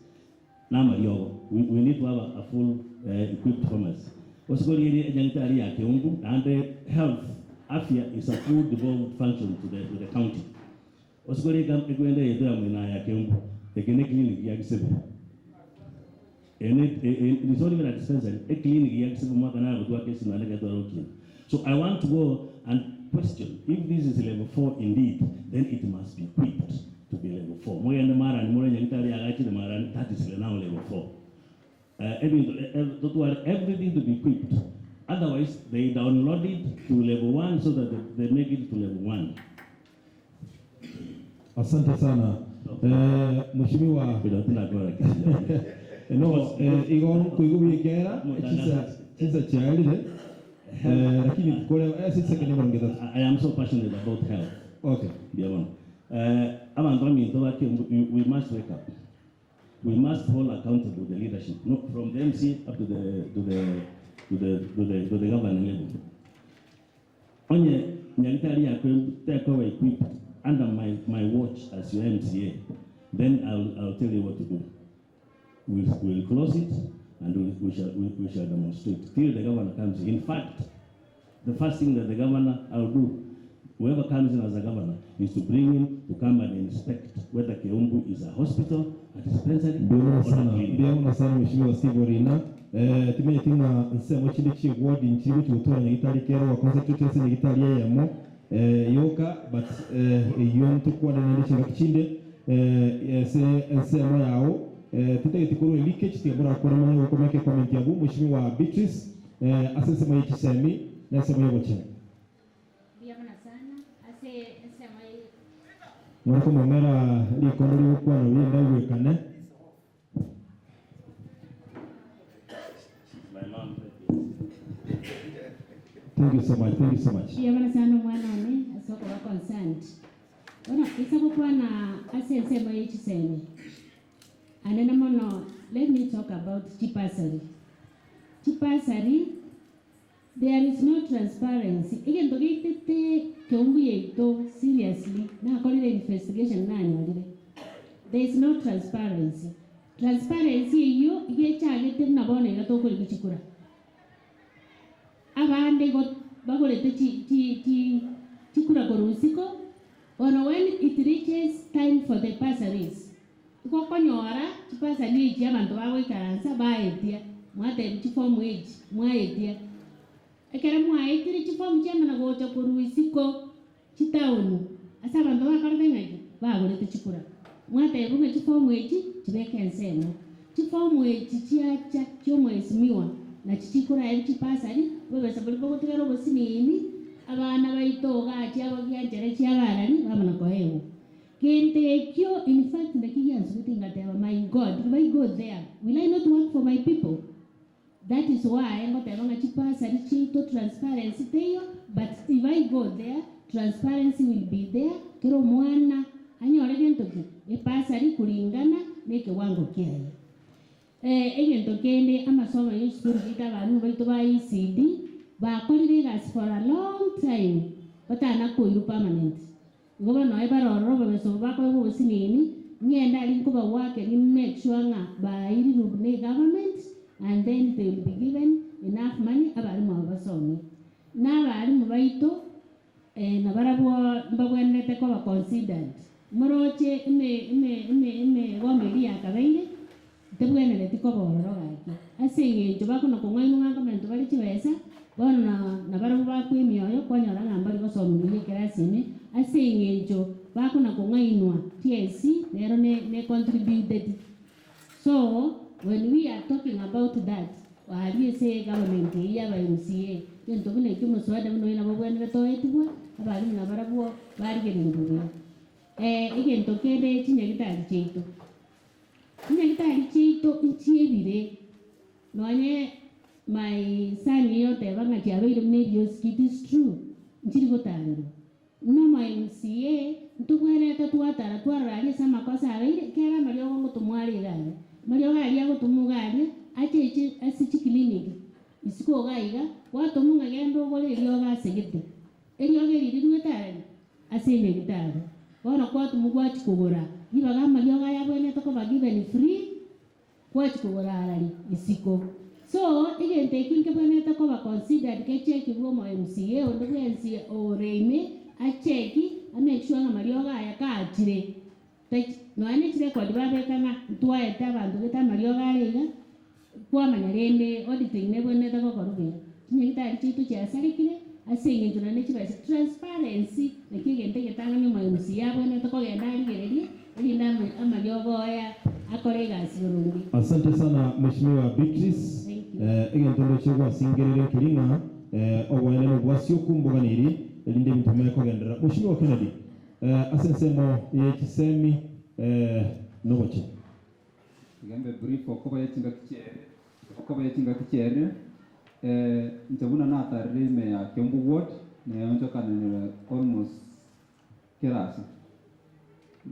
Namariogo, we, we need to have a full equipped pharmacy. Gose korigereria enyagitari ya Keumbu, naende health, afya is a full devolved function to the, to the county. Gose korigereria ekwenda eyeto ya mwena ya Keumbu, eke ne clinic ya Gisebe. Ene, it is not even a dispensary, a clinic ya Gisebe mwaka nara gotwaka esimo naende getwara okina. So I want to go and question if this is level 4 indeed, then it must be equipped to be level 4. Mogende marani more nyagitari agachire marani, that is now level 4. Ebinto totware everything to be equipped. Otherwise, they download it to level 1 so that they make it to level 1. Asante sana Mheshimiwa. No, igo nkoigwa ekiagera chisa chinsa chiarire lakini kore ase chisecond emerongo etato. I am so passionate about health. Okay. Mbuya mono. Abanto baminto ba Kiambu, we must wake up. We must hold accountable the leadership, no, from the MCA up to the, to the, to the, to the, to the governing level. Onye nyagitari ya tekoba equipped under my watch as your MCA, then I'll tell you what to do. We'll close it and we shall demonstrate till the governor comes. In fact, the first thing that the governor I'll do, whoever comes in as a governor, is to bring him to come and inspect whether Keumbu is a hospital, a dispensary, Mbuya or a sana, clinic. mbuya sana Mheshimiwa Steve Orina. Timanyeti ng'a ensemo chinde chi'eward nchiri gochi gotora nyagitari kero wa concentrate ase nyagitari eyemo yoka but eyio ntokwane naende chingaki chinde ase ensemo yao tintageti korwa leakage tiga morakore manye gokomeka ecomment abwo Mheshimiwa Beatrice ase ensemo ye chisemi na ensemo y'ogochena. Mbuya mono sana ase ensemo eye. More komomera rikondo rigokwana buya ndaigwekane. Thank you so much, thank you so much. Mbuya mono sana omwana one ase okoba concerned. Bono ase gokwana ase ensemo ye chisemi, anene mono let me talk about chibursary. Chibursary there is no transparency. Egento geitete keumbu yaito seriously, nakorire investigation nanyorire. There is no transparency. Transparency eyio iga echagete buna bono iga tokorigia chikura. Abande igo bagorete chi chi chi chikura korwa isiko, bono when it reaches time for the bursaries, igo okonyora chibursary echi abanto bagoikaransa baetia, mwatebiwa chiform echi, mwaetia. Ekero mwaetire chifomu chiamana gocha korwa isiko chitaoni ase abanto bakorete ng'aki? Bagorete chikura. Mwatebigwa ng'a chifomu echi chibeke ensemo. Chifomu echi chiacha chi'omwesimigwa nachi chikoraebi chibasari, obobesa boria bogotigara obosinini, abana baito igaa chiabo gianchere chiabarari bamana koegwa. Gento ekio in fact naki giansugete ngateba my God if I go there will I not work for my people? That is why ngoteba ng'a chibasari chiaito transparency teiyo but if I go there transparency will be there kera omwana anyore gento ki? Ebasari kuringana na ekewango kiaye. Egento kende amasomo ya esukuru chiaito abalimu baito ba ECD bakorire egasi for a long time batana koirwa permanent. Igo bono nonya bare ororo obobeso obo bakoegwa obosinini, ng'ende aria nkobagoakeria make sure ng'a bairirwe buna egovernment and then they will be given enough money abalimu aba basomie. Na abalimu baito nabarabwo mbabwenerete koba considered. Moroche ime ime ime emegomo eria yakabeire, Tebwenereti koba ororo gaki, ase engencho bakona kong'ainwa ng'a nkomentwa bare chibesa, bono na nabarabwo bakwa emioyo kwanyora ng'a mbari gosomigwa buya ekerasi ime, ase engencho bakona kong'ainwa TSC nero ne ne contributed. So when we are talking about that, aria ase egovernment eyio ya aba MCA, egento buna ekio omoswada buna oyo nabo obwenerete oetigwe, abalimu nabarabwo barigererigwe buya. Egento kende chinyagitari chiaito. Chinyagitari chiaito nchiebire, nonye my son eye oteba ng'a chiabeire buna erioski, it is true, nchiri gotarerwa. Buna omo MCA, ntobwenerete twatara twarora aria ase amakosa abeire, ekiagera amariogo ngotomwa are iga aria. Amariogo aria agotomwa iga aria, ache eche ase chiclinic, isiko iga iga, gwatomwa ng'a genda ogore eriogo ase gete. Eriogo eri riruete arari? Ase enyagitari. Bono kwatumwa gwachia kogora ribaga amariogo aya abwenerete koba given free, gwachia kogora arari isiko. So, egento eki nkebwenerete koba considered gechekigwe omo MCA onde bwensi ore ime acheki a make sure ng'a amariogo aya kaachire tach nonya ne chirecord babeka ng'a ntwaete abanto gete amariogo are iga, Kwamanya rende auditing nebwenerete gokorwa buya. Chinyagitari chiaito chiasarekire ase eng'encho naende chibesa. Transparency nakio egento egetang'ani omo MCA abwenerete kogenda arigererie erinde amariogo aya akore egasi boronge. Asante sana Mheshimiwa Beatrice. Thank you. Egento ndoche gwasingerire nkeri ng'a oboene nobwasioku mboganeiri erinde ebinto bimanye kogenderera. Mheshimiwa Kennedy, ase ensemo ye chisemi nobochenu. Iga mbe brief okoba ye chingaki chiere, okoba ye chingaki chiere, inche buna natarire ime ya Kiambu ward, neonchokananire almost kera ase.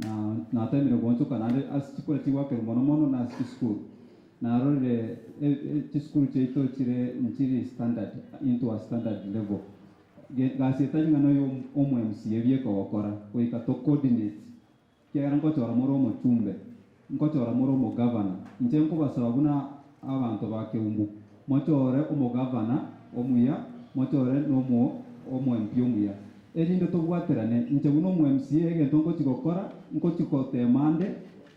Na natemire goonchoka naende ase chikura chigoakerwa mono mono na ase chisukuru. Narorire chisukuru chiaito chire nchiri standard, into a standard level. Gasi etari ng'a noyo omo MCA bieka ogokora, goika to coordinate. Ekiagera ngochora more omochumbe, ngochora more omogavana. Inche nkobasaba buna abanto ba keumbu, mochore omogavana omuya, mochore nomo omo-MP omuya, erinde tobwaterane. Inche buna omo-MCA egento ngochia gokora, ngochia gotema ande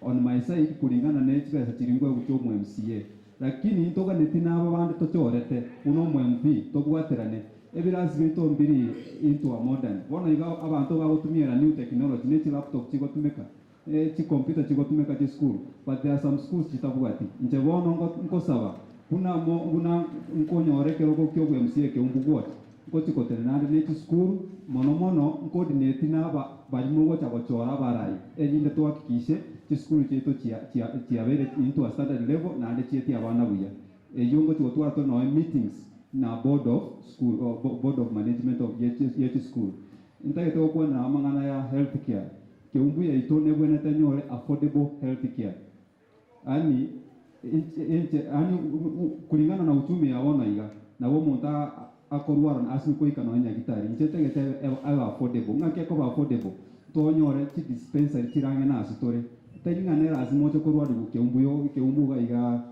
on my side kuringana ne chibesa chiria nkoegwa chia omo-MCA. Lakini ntoganeti naba bande tochorete buna omo-MP, tobwaterane. Ebirasi biaito mbiri into a modern. Bono iga abanto bagotumiera new technology ne chilaptop chigotumeka, chicomputer chigotumeka chisukuru but there are some schools chitabwati. Inche bono nkosaba buna mo buna nkonyora ekerogo kia obo MCA Keumbu Ward, ngochi gotenena ande ne chisukuru mono mono ncoordinate na aba baria mogocha gochora abarai erinde tohakikishe chisukuru chiaito chia chia chiabeire into a standard level naende chietie abana buya. Eyio ngochi gotwara tore noe meetings na board of school or board of management of ye chisukuru. Ntagete gokwanera amang'ana ya health care. Keumbu yaito nebwenerete enyore affordable health care. Yaani inche yaani kulingana na uchumi ya bono iga, nabo omonto akorwara na asime goika nonya nyagitari. Inche ntagete ebe affordable. Ng'aki ekoba affordable? Tonyore chidispensary chire ang'e na ase tore. Tari ng'a nere lasima oche korwariwa Keumbu yo Keumbu iga igaa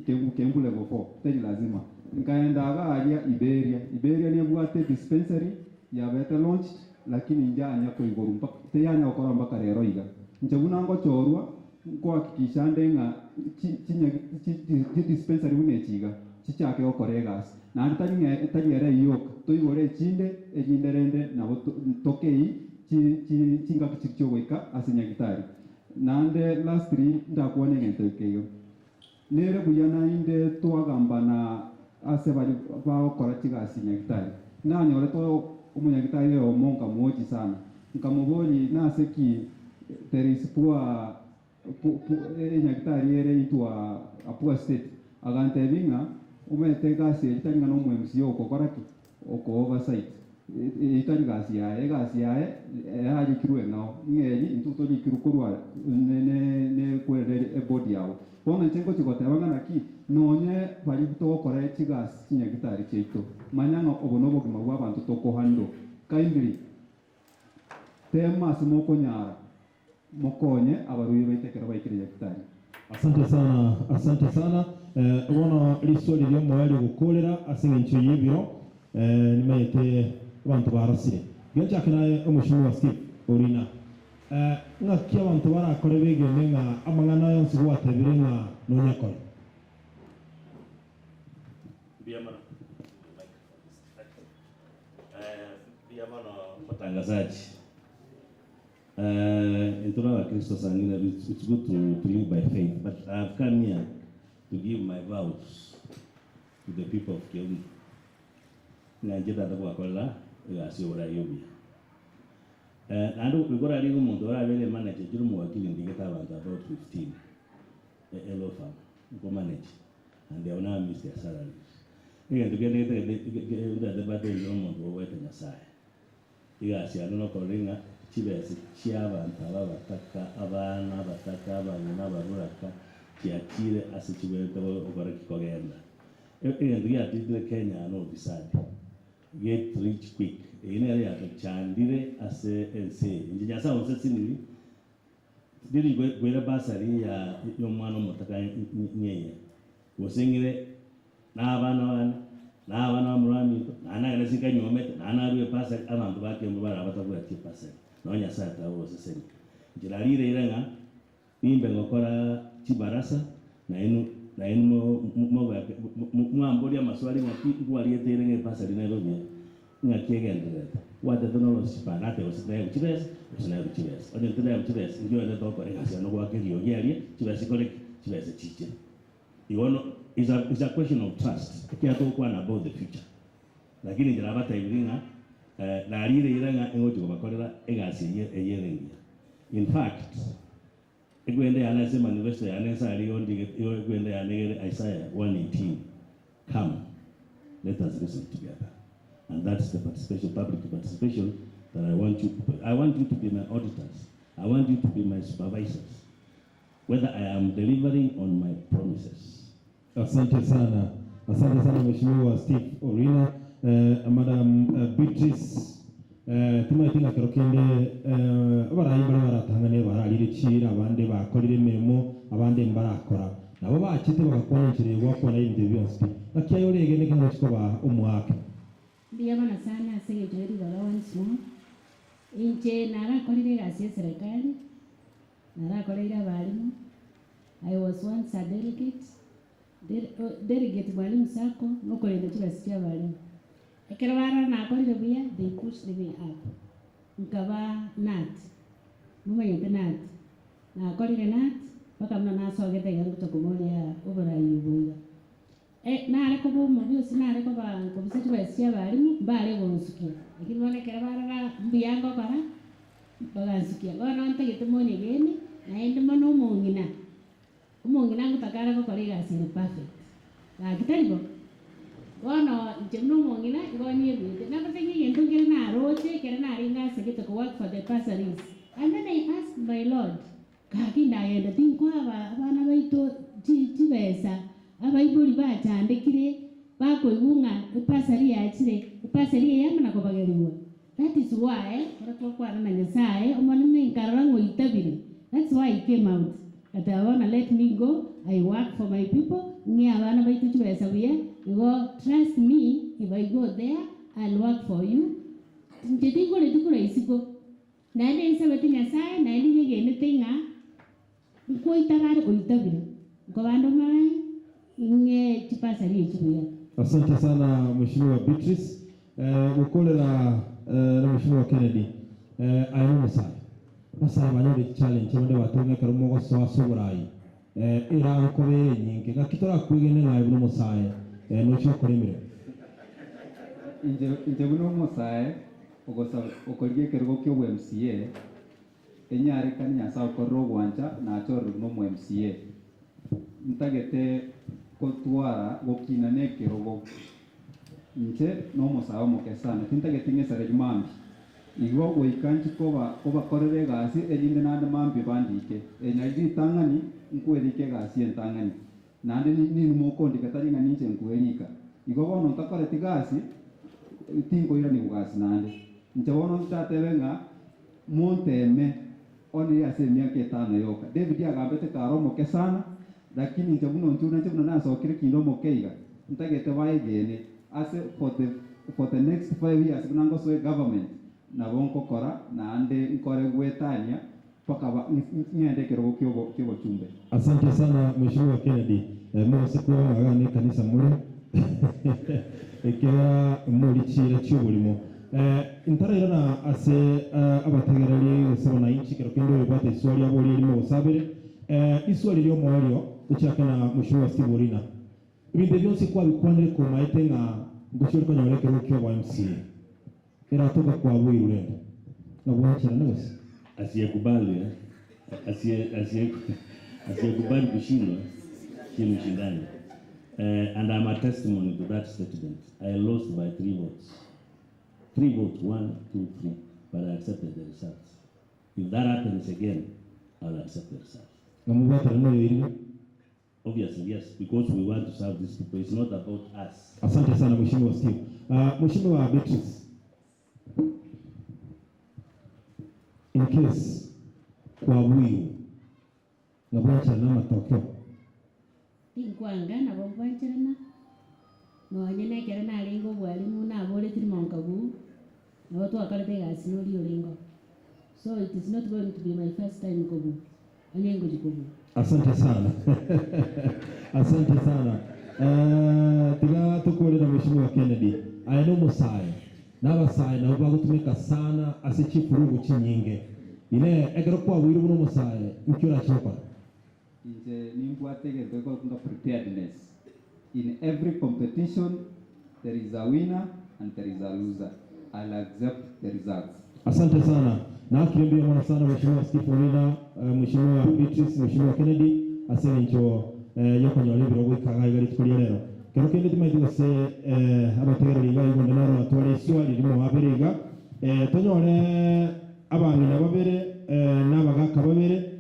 Keumbu Keumbu level four, tari lazima. Nkaenda iga aria Iberia, Iberia nebwate dispensary yabete launched lakini njanya koigorwa mpaka teyanya gokorwa mpaka rero iga. Inche buna ngochorwa nkohakikisha nde ng'a chi chinyagi chi chi dispensary buna echi iga. chichake gokora egasi. Naende tari ng'a tari ere eyio yoka, toigore echinde, erinde rende nabo tokei chi chi chingaki chiria chiogoika ase nyagitari. Naende lastly ndakwane egento eke iga, nere buya naende twagambana ase baria bagokora chigasi nyagitari. Nanyorete omonyagitari oyomo nkamwochi sana, nkamoboria nase ki there is poor enyagitari ere into a poor state. Agantebia ng'a omanyete egasi eye tari ng'a no omo-MCA ogokora ki? Oko oversight. Eyio tari gasi yaye, egasi yaye yarikirwe eng'ao, ng'a eri intwe torikirwe korwa ne ne ne kwerera ebody yabo. Bono inche ngochia goteba ng'a naki, nonye baria togokora chigasi chinyagitari chiaito, manya ng'a obo nobogima bwa abanto tokohandle. Kindly, tema ase mokonyara. Mokonye abarwaire baito ekero baikire nyagitari. Asante sana, asante sana. Eh, bono riswali riomoerio gokorera ase eng'encho y'ebiro, eh, nimanyete abanto barosire. Genchake naye omweshimiwa Steve Orina. Eh, ng'aki abanto barakore begene ng'a amang'ana yonsi gwatebire ng'a nonyakore? Mbuya mono. Eh, mbuya mono motangazaji. Intwe na abakristo sang'ina it's, it's good to, to live by faith but I have come here to give my vows to the people of Keumbu ng'a inche tata gwakorera egasi y'oborai obuya. Eh, naende nigo orarigie omonto orabere emanager inche nomowakili ndigete abanto about 15 e, e law firm nko manage and they have never missed their salaries. Egento kende getagete ntagete mbate inche nomonto oboete Nyasaye. Egasi yane nokorora ng'a chibesa chi'abanto aba abataka, abana abataka, abang'ina ababoraka, chiachire ase chibwenerete gokora ki? Kogenda. Egento giatitire Kenya aa nobisadi, get rich quick, eyio nere yatochandire ase ense eye. Inche Nyasae onseseniri, tindiri koira bursary ya y'omwana omotaka ng'eye, gose ng'ire Na abana bane, na abana bamura baminto, naende nagende ase nkanyuomete, naende narue epasari, abanto ba Kiambu barabe batabwati epasari, nao Nyasae atagogosesenia. Inche narire eira ng'a nimbe ngokora chibarasa, nainwe nainwe mogoake mwamboria amaswali ng'aki nkwariete ere ng'a epasari nere buya, ng'aki egendererete. Gwatete norosie chipara, nateba gose naegwe chibesa, gose naegwe chibesa. Onye tinaegwa chibesa, inki ogende tokora egasi yane goaka eriogi aria, chibesa chikore ki? Chibesa chiche. Igo no is a is a question of trust ekiagera togokwana about the future lakini inche nabatebirie ng'a narire eira ng'a ingochia kobakorera egasi eye eye ere engiya. In fact, egwende yane ase emanifesto yane nse aria igo ndigete igo egwende yane egere Isaiah 1:18 come let us reason together and that's the participation public participation that I want you I want you to be my auditors, I want you to be my supervisors. Whether I am delivering on my promises. Asante sana, asante sana Mheshimiwa Steve Orina. Eh, Madam eh, Beatrice eh, timaeti ng'a kero kende eh, abarai mbare baratang'ane bararire chiira, abande bakorire emeremo, abande mbarakora. Nabo bachete bagakwana enchera eye gwakwana ebinto ebi bionsi pi. Naki aye oregene ekero ngochia koba omoake? Mbuya mono sana ase eng'encho ye ribaga once more. Inche narakorire egasi y'eserekari, Narakoreire abalimu, I was once a delegate, delegate Mwalimu Sacco, nokorenda chibesa chia abalimu. Ekero barora nakorire buya, they pushed me up, nkaba nat, momanyete nat, nakorire nat mpaka buna nasogete iga ngocha koboria oborai obo iga. Nare koba omobe gose nare koba nkobisa chibesa chia abalimu, mbare gonsukia, lakini bono ekero barora mbuya ngokora, Bagansukia, Bono ntagete monyegene, naende mono omong'ina. Omong'ina ngotaka are gokora egasi ere perfect. Gaki tari bo? Bono inche buna omong'ina igo nyebuete. Nabote ng'a egento nkere naroche ekere narenge asegete ko work for the bursaries. And then I asked my Lord, gaki ndagenda tinkoa aba abana baito chi chibesa, abaibori bachandekire bakoigwa ng'a ebursary yachire, ebursary eye amo na kobagerigwa. That is why ekero twakwana na Nyasaye, Omonene nkarora ng'a oitabire, that's why I came out, ngateba bono let me go, I work for my people, ng'e abana baito chibesa buya, igo trust me if I go there, I'll work for you, inche tingoreti korwa isiko, naende nsabete Nyasaye, naende nyegenete ng'a nkoitaba are oitabire, nkobande omorai, ng'e chipasa. Torasaria echi buya. Asante sana Mheshimiwa Beatrice. Eh, gokorera eh, na Mheshimiwa Kennedy. Eh, aye nomosae. Abasae banyore challenge abande batebire ng'a ekero mogosoa ase oborai eh, eragokobera enyinge. Ng'aki torakwegene ng'a aye buna omosae eh, nochie gokora emeremo? Inche inche buna omosae ogosa okorigia ekerogo kia obo MCA, Enyarekane Nyasae okorire ogwancha nachorire buna omo MCA. Ntagete gotwara gokina nekerogo. Inche nomosae omoke sana, tintageti ng'esare mambia. Igo goika nchi koba kobakorera egasi erinde naende mambia bandike. Eri ritang'ani nkwerika egasi entang'ani. Naende ninwe mokondika tari ng'a ninche nkwerika. Igo bono ntakoreti gasi, tinkoiranigwa gasi naende. Inche bono ntatebe ng'a monteeme onye ase emiaka etano yoka. David agambete kare omoke sana, lakini inche buna onchure nainche buna nasokire kinde omoke iga, ntagete baegene ase for the for the next five years buna ngosoa egovernment, nabo nkokora naende nkore gwetania Mpaka ba, ng'ende ekerogo ki'obochumbe. Asante sana Mheshimiwa Kennedy. Mogose kweba ng'a iga nekanisa more ekiagera mori chiira chi'oborimo. Ntarairana ase abategereri gose abananchi ekero kende oyobwate iswali aborie erimo gose abere. Iswali ri'omoerio tochake na Mheshimiwa Steve Orina. Ebinto ebi bionsi kwabikwanire komaete ng'a ngochia ore konyora ekerogo ki'obo MCA. Eratoka kwaboirwe rende, na gwancherana gose. Asiyekubali eh, asiye asiye asiyekubali kushindwa si mshindani eh, and I'm a testimony to that statement. I lost by three votes. Three votes, one, two, three, but I accepted the results. If that happens again, I'll accept the results. Ng'a mobwaterane noyoirire. Obviously yes, because we want to serve these people, it's not about us. Asante sana Mheshimiwa Steve. Uh, Mheshimiwa Beatrice, in case kwabuirwe ng'a bwancherana amatokeo. Tinkwanga nabo nkwancherana, nonye nekero narenge obwalimu naboretie rimo nkabuu, nabo twakorete egasi noria orenge oo. So it is not going to be my first time kobua, onye ngochia kobua. Asante sana asante sana eh, tiga tokore na Mheshimiwa Kennedy aye nomosae na abasae nabo bagotumeka sana ase chifurugu chinyinge inee ekero kwabuirwe buna omosae nki orache gokora? Inche nimbwate egento gekorokwa ng'a preparedness. In every competition there is a winner and there is a loser. I'll accept the results. Asante sana. Naakire mbuya mono sana Mheshimiwa Steve Orina, Mheshimiwa Beatrice, Mheshimiwa Kennedy ase eng'encho yokonyora ebirogo goika iga iga rituko ria rero. Kero kende timanyeti gose abategereri iga igo onde naro atware iswali rimo abere iga. Tonyore abang'ina babere na abagaka babere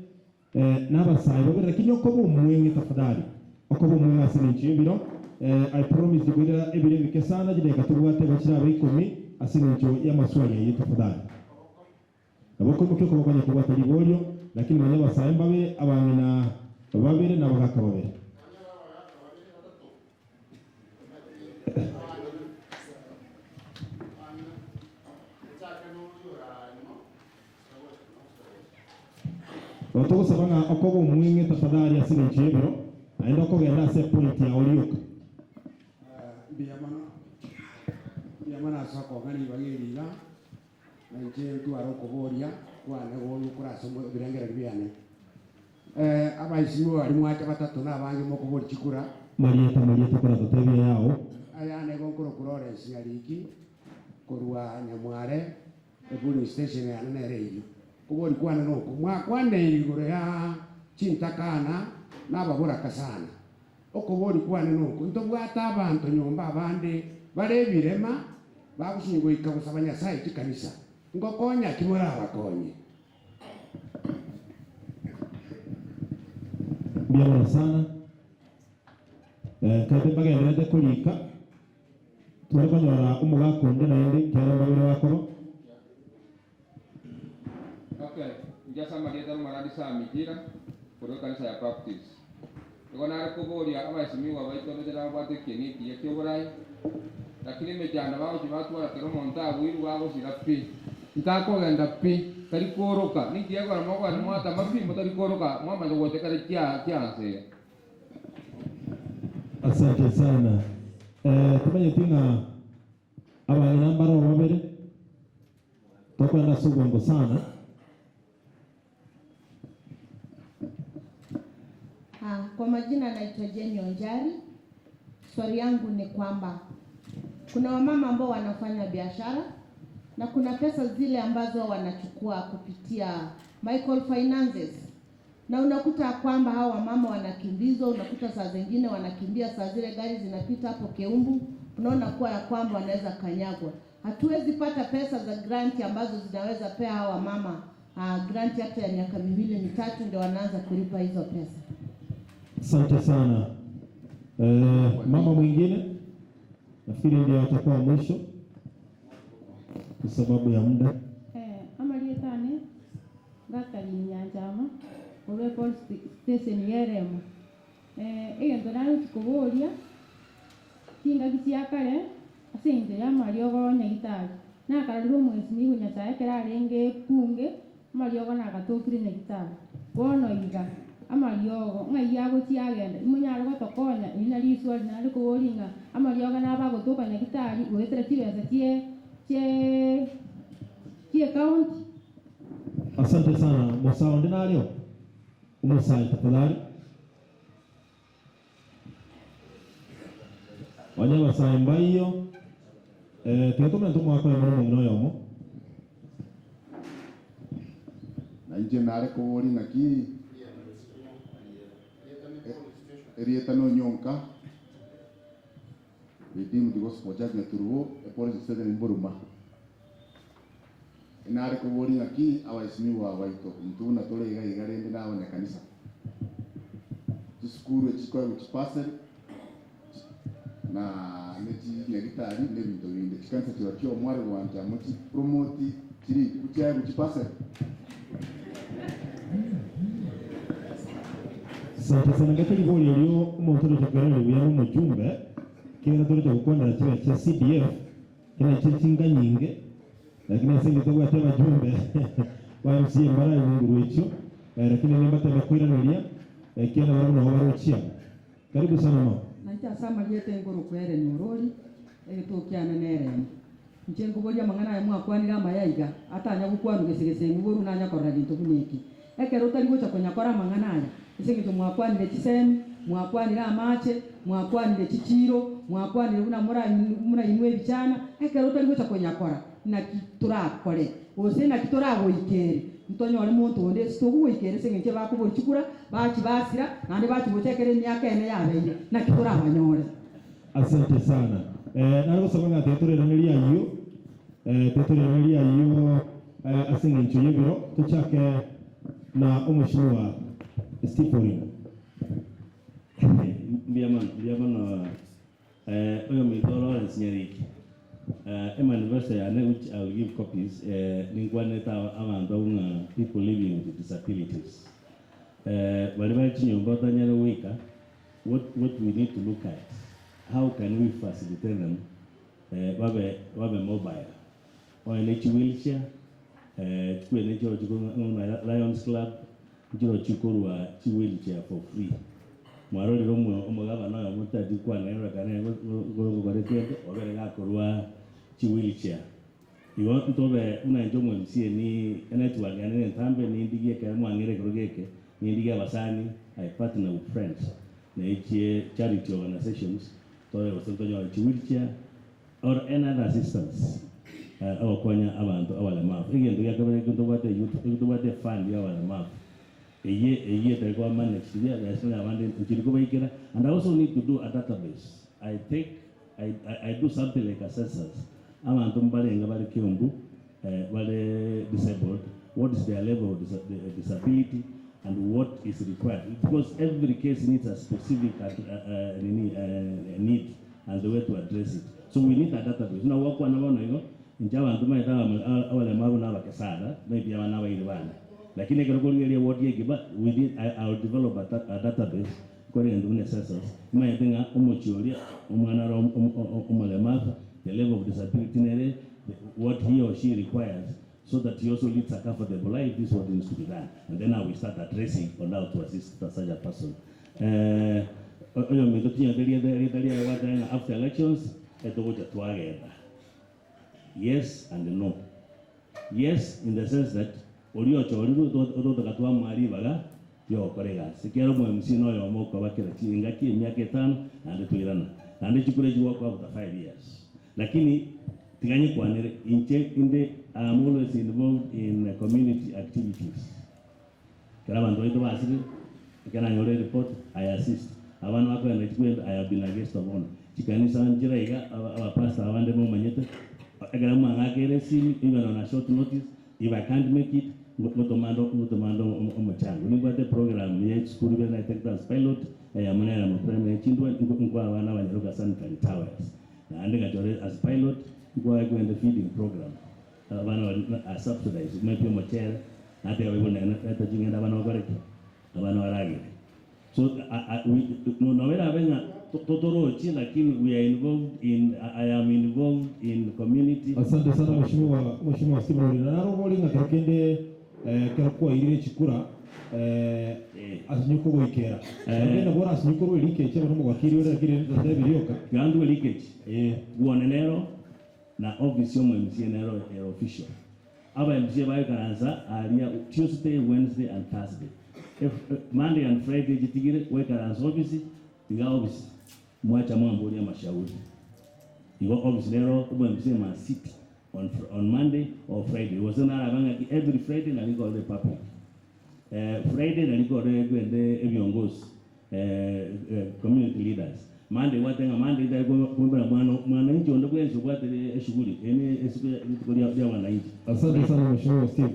Nabasae babere lakini okoba omweng'e tafadhali okoba omweng'e ase engencho y'ebiro I promised koirera ebiro ebike sana chidakika tobwate igo chirabe ikomi ase engencho y'amaswali ayio tafadhali. Nabo okoimokia okoboko onye kobwate riborio lakini manya abasae mbabere abang'ina babere na abagaka babere. Nabo togosaba ng'a okoba omweng'e tafadhali ase engencho y'ebiro, naende okogenda ase epoint yao rioka. Mbuya mono, mbuya mono ase okong'a ribaga eri iga, na inche ntware okoboria kwane goyo kore ase ebirengererio biane. Abaisimiwa baria mwacha batato na abange mokoboria chikura. Marieta, Marieta koratotebie yao. Ayane igo nkorokwa Lawrence Nyariki korwa Nyamware. Epoling station yane nere eyio. Kobori kwane noko, mwakwaneire igoro ya chintakana na ababoraka sana. Okobori kwane noko, ntobwate abanto nyomba abande bare ebirema bagosinywa goika gosaba Nyasae chikanisa. Ngokonya ki morabakonye? Mbuya mono sana. Nkaete mbagendererete korika. Tware konyora omogaka onde naende, ekiagera mbabere bakoba. Okay, inche ase amarieta n'Omorandi Sam Ijira, korwa ekanisa ya Baptist. Igo nare koboria abaesimigwa baito ndoche nababwate ekieni ekiya ki'oborai, lakini emechando bagochia batwara kera omonto abuirwe bagosira pi, ntakogenda pi, tari kooroka, ninki gekogera mokogenda mwatama pi motari kooroka mwamanya gocha kare chia chianse iga. Asante sana. Eh, timanyeti ng'a abang'ina mbare babere tokwenda ase obwango sana. Kwa majina naitwa Jane Onjari. Swali yangu ni kwamba kuna wamama ambao wanafanya biashara na kuna pesa zile ambazo wanachukua kupitia microfinances, na unakuta kwamba hao wamama wanakimbizwa, unakuta saa zingine wanakimbia, saa zile gari zinapita hapo Keumbu, unaona kuwa ya kwamba wanaweza kanyagwa. Hatuwezi pata pesa za grant ambazo zinaweza pea hawa wamama grant hata ya miaka miwili mitatu, ndio wanaanza kulipa hizo pesa. Asante sana. Mama mwingine nafikiri ndio atakuwa mwisho kwa sababu ya muda. Amarietane ngakari nyanjama korwa police station yeremo. Egento narochi koboria chingaki chia kare ase eng'encho ya amariogo nyagitari nakarorire omwesimiwa Nyasaye ekero arenge bunge amariogo nagatokire nyagitari bono iga amariogo ng'ai agochia agenda imonyare gotokonya eri nari riswali nare koboria ng'a amariogo nabo agotoka nyagitari goetera chibesa chie chie chie county. Asante sana. Musawa ndinalio Musawa tafadhali. Wanyama sawa mbaiyo tigatumira ntumwako ya muno muno yomo na inje nare kobori ng'aki erieta no nyonka Redeemed Gospel Church Nyaturubo epolice station Mburuma nare kobori ng'aki abaisimiwa baito ntuna tore iga iga rende nabone kanisa chisukuru echikoe chipaseri na nechinyagitari nebinto binde chikanisa chiba chiomware gwancha mochipromoti chiri kuchiae guchipaseri. Asante sana ngati liboli elio omonto tochokerere buya omojumbe kera tore chokukondera chibe chia CDF kera chiri chinga nyinge lakini ase ngitobwate abajumbe ba MCA mbara nyunguru ekyo lakini nimbatebe kwiraniria kiana barabo nabo barochia. Karibu sana mama. Naita sama liete ngoro kwere nyorori egetokiana neremo nche nkoboria mang'ana aya mwakwanire amayaiga atanya gokwanwa gesegese ng'oboru nanya korora ginto buna eki ekero otari gocha konyakora amang'ana aya ase eng'encho mwakwanire chisemi mwakwanire amache mwakwanire chichiro mwakwanire buna murainwe ebichana ekero otari gocha konyakora naki torakore gose naki toragoikere ntonyore monto onde ase togogoikere ase eng'encho bakobori chikura bachibasira naende bachigochekera emiaka ene yabeire naki torabanyore. Asante sana. Narigosaba ng'a tetoreraneria ayio tetoreraneria ayio ase eng'encho y'ebiro tochake na omweshimiwa Steve Orina. Mbiamano oyo mwito Lawrence Nyariki emanifesto yane which I will give copies ninkwanete abantu abung'a people living with disabilities bari bari chinyomba otanyare goika what we need to look at how can we facilitate them babe mobile oene chi wheelchair chikwene chiro chikorwa Lions Club chiro chikorwa chi wheelchair for free mwarorire omogabana oyo motati kwana kana gogoretete obere gakorwa chi wheelchair igo ntobe una njo MCA ni enetwork yani ntambe ni ndigie kare mwang'ere kero geke ni ndigie abasani I partner with friends na ichie charity organizations tobe gose chi wheelchair or any other assistance abakonya abantu abalemavu egento giakabere ntobwate youth ntobwate fund y'abalemavu eye eye tarikuba managed there abandi nchiriko baikera and I also need to do a database. I take I do something like a census abantu mbarenga bari Kiumbu bari disabled, what is their level of disability and what is required, because every case needs a specific need and the way to address it. So we need a database. Now wakwana bono igo nje abantu maita abalemavu n'abakesada maybe abana abairi bana lakini ekero korigereria ward ege but we need I will develop a database according to the census maite ng'a omochioria omwana ara omolemavu the level of disability nere what he or she requires so that he also leads a comfortable life. This is what needs to be done, and then now we start addressing on how to assist such a person. Oyominto tinyete rieta erieta riaye gwateba ng'a after elections etogocha twagenda. Yes and no. Yes in the sense that oria ochorirwe ototaka twamoa ribaga riogokora egasi. Ekiagera omo MCA noyomo okoba kera chingaki emiaka etano naende toirana. Naende chikura echi gokoa after 5 years. Lakini tiga nyekwanere inche inde I am always involved in community activities. Ekero abanto baito basire, ekero nanyora ereport, I assist. Abana bakoenda chikwenda, I have been a guest of honor. Chikanisa nchire iga, abapastor abande momanyete, ekero mwang'akeire esimi, even on a short notice, if I can't make it, ngotomande ngotomande omochango. Nimbwate program ya esukuru ibere naetagete as pilot, eyemo nere primary chindwa, nkoa abana abanyaroka sanitary towels. Naende ngachora as pilot, nkoa kwenda feeding program. Abana bari subsidized, maybe omochere, nateba igo nene leta ching'ende abana bakore ki? Abana baragere. So we, no nobera abe ng'a totorochi lakini we are involved in I am involved in community. Asante sana Mheshimiwa Stephen Orina. Narobori ng'a kero kende kero kwairire chikura asinyuko goikera. Kero bora asinyuko rwe leakage abana mogakiri ore lakini ndatebirioka. Gandwe leakage. Guone nero na office yomo MCA nero ero official. Aba MCA baikaransa aria Tuesday, Wednesday and Thursday. If, Monday and Friday jitigire waikaransa office iga office mwacha mwamboria mashauri. Igo office nero omo MCA must sit on Monday or Friday. Gose narabang'aki every Friday nari nkorere public. Friday nari nkorere kwende ebiongozi community leaders. Monday gwatenga Monday ndari kumbera mwana mwananchi onde bwensi obwate eshughuli ene esiku rituko ria wananchi. Asante sana Mheshimiwa Steve.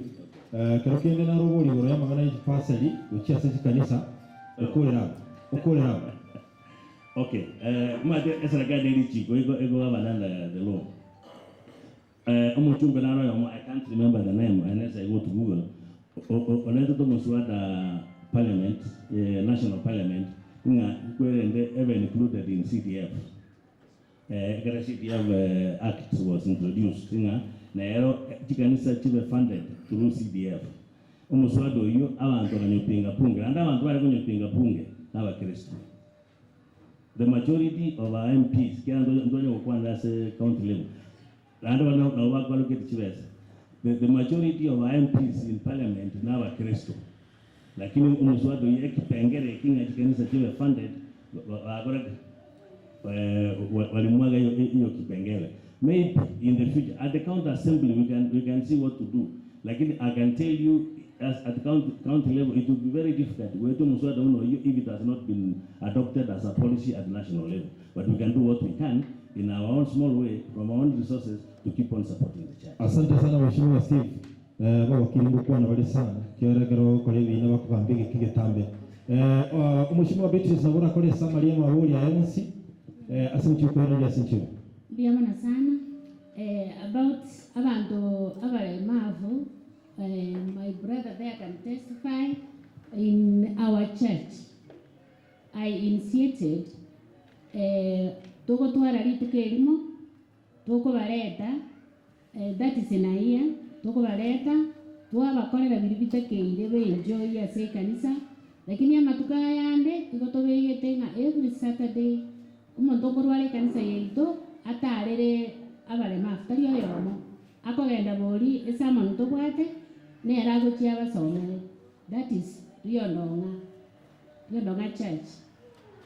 Kero kende narobori igoro y'amang'ana y'echipaseri gochia ase chikanisa okorera okorera. Okay, mate eserikali nerichiko iko iko govern under the law. Omochumbe naro oyomo, I can't remember the name unless I go to Google. Oretete omuswada parliament, national parliament ng'a kwerende ebe included in CDF. Ekero CDF act was introduced ng'a nero chikanisa chibe funded through CDF. Omuswada oyo abantu bakanyopinga punge, naende abantu bare konyopinga punge n'abakristo. The majority of our MPs, kera ndonya gokwanera ase county level, naende bano nabo bakwaloketi chibesa. The majority of our MPs in parliament n'abakristo. Lakini omuswada oyo ekipengere eki ng'a chikanisa chibe funded bakora walimwaga hiyo hiyo kipengele. Maybe in the future at the county assembly we can see what to do. Lakini I can tell you as at the county level it will be very difficult wetu muswada uno hiyo if it has not been adopted as a policy at national level. But we can do what we can in our own small way from our own resources to keep on supporting the church. Asante sana Mheshimiwa Steve. Bagwakiri ngokwana bari sana kierekero kore bina bakugamba egeki getambe. Mheshimiwa Beatrice nabora kore summary ya mabori ya MC ase nchiko ase nchiko. Ndiyamana sana about abantu abalemavu, my brother there can testify. In our church I initiated tugotwara rituko erimo tukubareta, that is in a year tukubareta twabakorera biri bitakeire benjoy ase ekanisa, lakini amatuko ayande igo tobegete ng'a every Saturday omonto okorwara ekanisa yaito atarere abalemavu tari oyomo akogenda bori esermon tobwate nere agochia abasomere, that is Riondong'a Riondong'a church.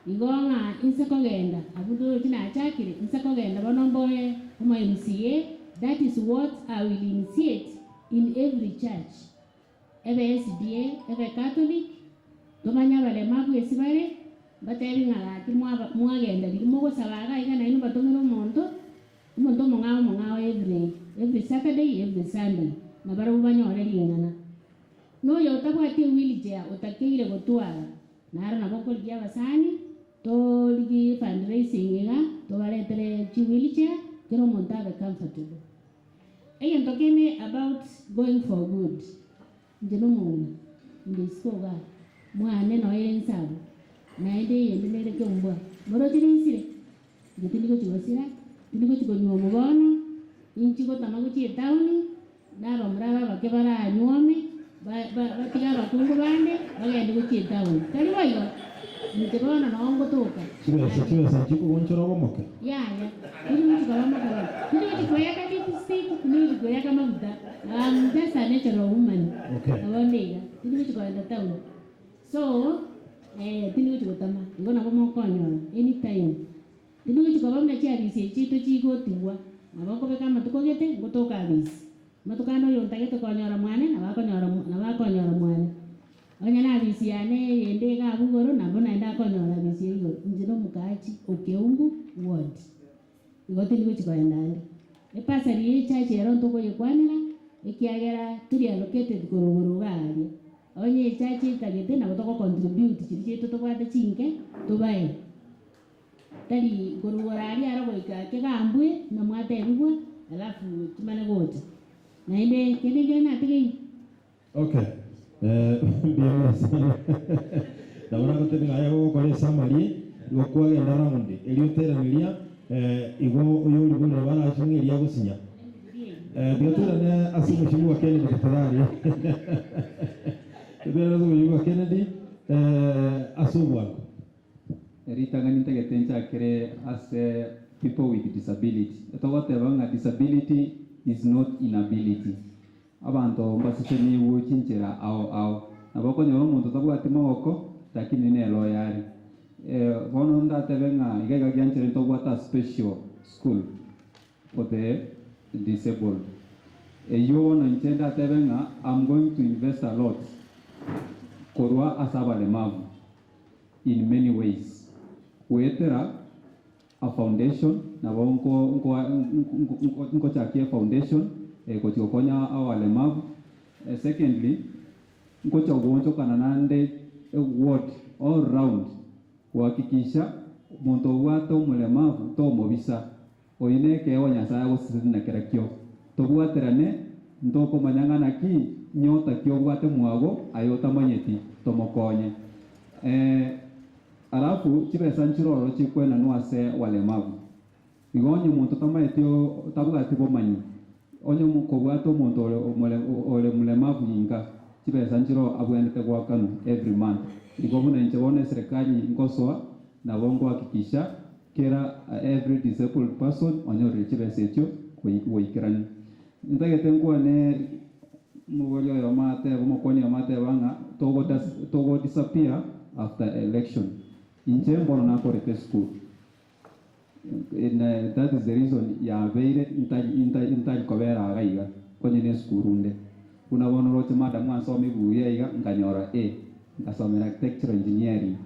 Igo ng'a inse kogenda abwo ndochi nachakire inse kogenda bono mboe omo MCA, that is what I will initiate in every church, ebe SDA ebe Catholic, tomanye abalemavu esi bare batebi ng'a gaki mwagenda riri mogosaba iga iga naino batomere omonto omong'ao omong'ao every Saturday, every Sunday, na barabwo banyore ring'ana noyo otabwati wheelchair otakeire gotwara naro nabo okorigia abasani torigi fundraising iga tobaretere chi wheelchair kera omonto abe comfortable. Egento kende about going for good, inche nomong'ina inde isiko iga mwane noere ensabo naende eyende nere keumbwa moroche ninsire inche tindigochi gosira tindigochi konywa omobono inchi gotama gochia etaoni nabamura babake baranyuome batiga abakungu bande bagende gochia etaoni tari boigo. Inche bono noo ngotoka. Chibesa chibesa nchikogonchora obomoke. Yaya, tindi gochi koba moke bono. Tindi gochi kweyaka lipstick, tindi gochi kweyaka maguta. I'm just a natural woman. Okay. Nabo nde iga. Tindi gochi kogenda town. So, eh, tindi gochi gotama. Igo nabo mokonyora anytime. Tindi gochi koba buna chiabisi echi chiaito chigotigwa. Nabo nkobeka amatuko gete, ngotoka abisi. Amatuko ande oyontagete konyora mwane, nabo akonyora nabo akonyora mwane. Onye nabisi yane eyende iga abwo igoro, nabo naende akonyora abisi eye igoro. Inche nomokaachi o Keumbu ward. Igo tindi gochi kogenda ande. Epasari ye echurch ero ntokoyekwanera, ekiagera tori allocated korwa igoro iga aria. Onye echurch etagete nabo togo contribute chiria chiaito tobwate chinke, tobae. Tari korwa igoro aria aro goika kegambwe, buna mwatebigwa, alafu chimane gocha. Naende kende nkere natigeire. Okay. Eh, mbuya mono sana. Nabo nagotebia ng'a aye gogokora esummary, igo kwagenda round, erio otereneria, eh, igo oyoriborire barachie ng'a eria agosinya. Eh, tiga toirane ase Mheshimiwa Kennedy tafadhali. Toirane ase Mheshimiwa Kennedy, eh, ase obwango. Ritang'ani ntagete nchakere ase people with disability. Togoteba ng'a disability is not inability. Abanto mbasesenigwe chinchera ao ao. Nabo okonyora omonto tabwati mogoko lakini neloya are. Bono ndatebe ng'a iga iga gianchere ntobwate a special school for the disabled. Eyio bono inche ndatebe ng'a am going to invest a lot korwa ase abalemavu. in many ways goetera a foundation nabo nkochakia efoundation egochia gokonya abalemavu secondly ngocha goonchokana naende eward all round gohakikisha omonto obwate omolemavu tomobisa oyio nekeegwa Nyasaye agosesenia na kerakio tobwaterane ntokomanya ng'a naki nyota ki obwate mwago aye otamanyeti tomokonye. Alafu chibesa nchiroro chikwenanwa ase walemavu. Igo onye omonto tamaeti tabwati bomanyi, onye kobwate omonto ore mlemavu inga, chibesa nchiroo abwenerete goakanwa every month. Igo buna inche bono eserekari nkosoa, nabo nkohakikisha kera every disabled person onyorire chibesa echio goikerania. Ntagete nkwane Omobori oyomo ateba, omokuani oyomo ateba ng'a togo disappear after election. Inche mbono nakorete esukuru. That is the reason yabeire ntari kobera iga iga, konye ne esukuru nde. Buna bono oroche madam ansomia buya iga nkanyora A, nkasomera architectural engineering.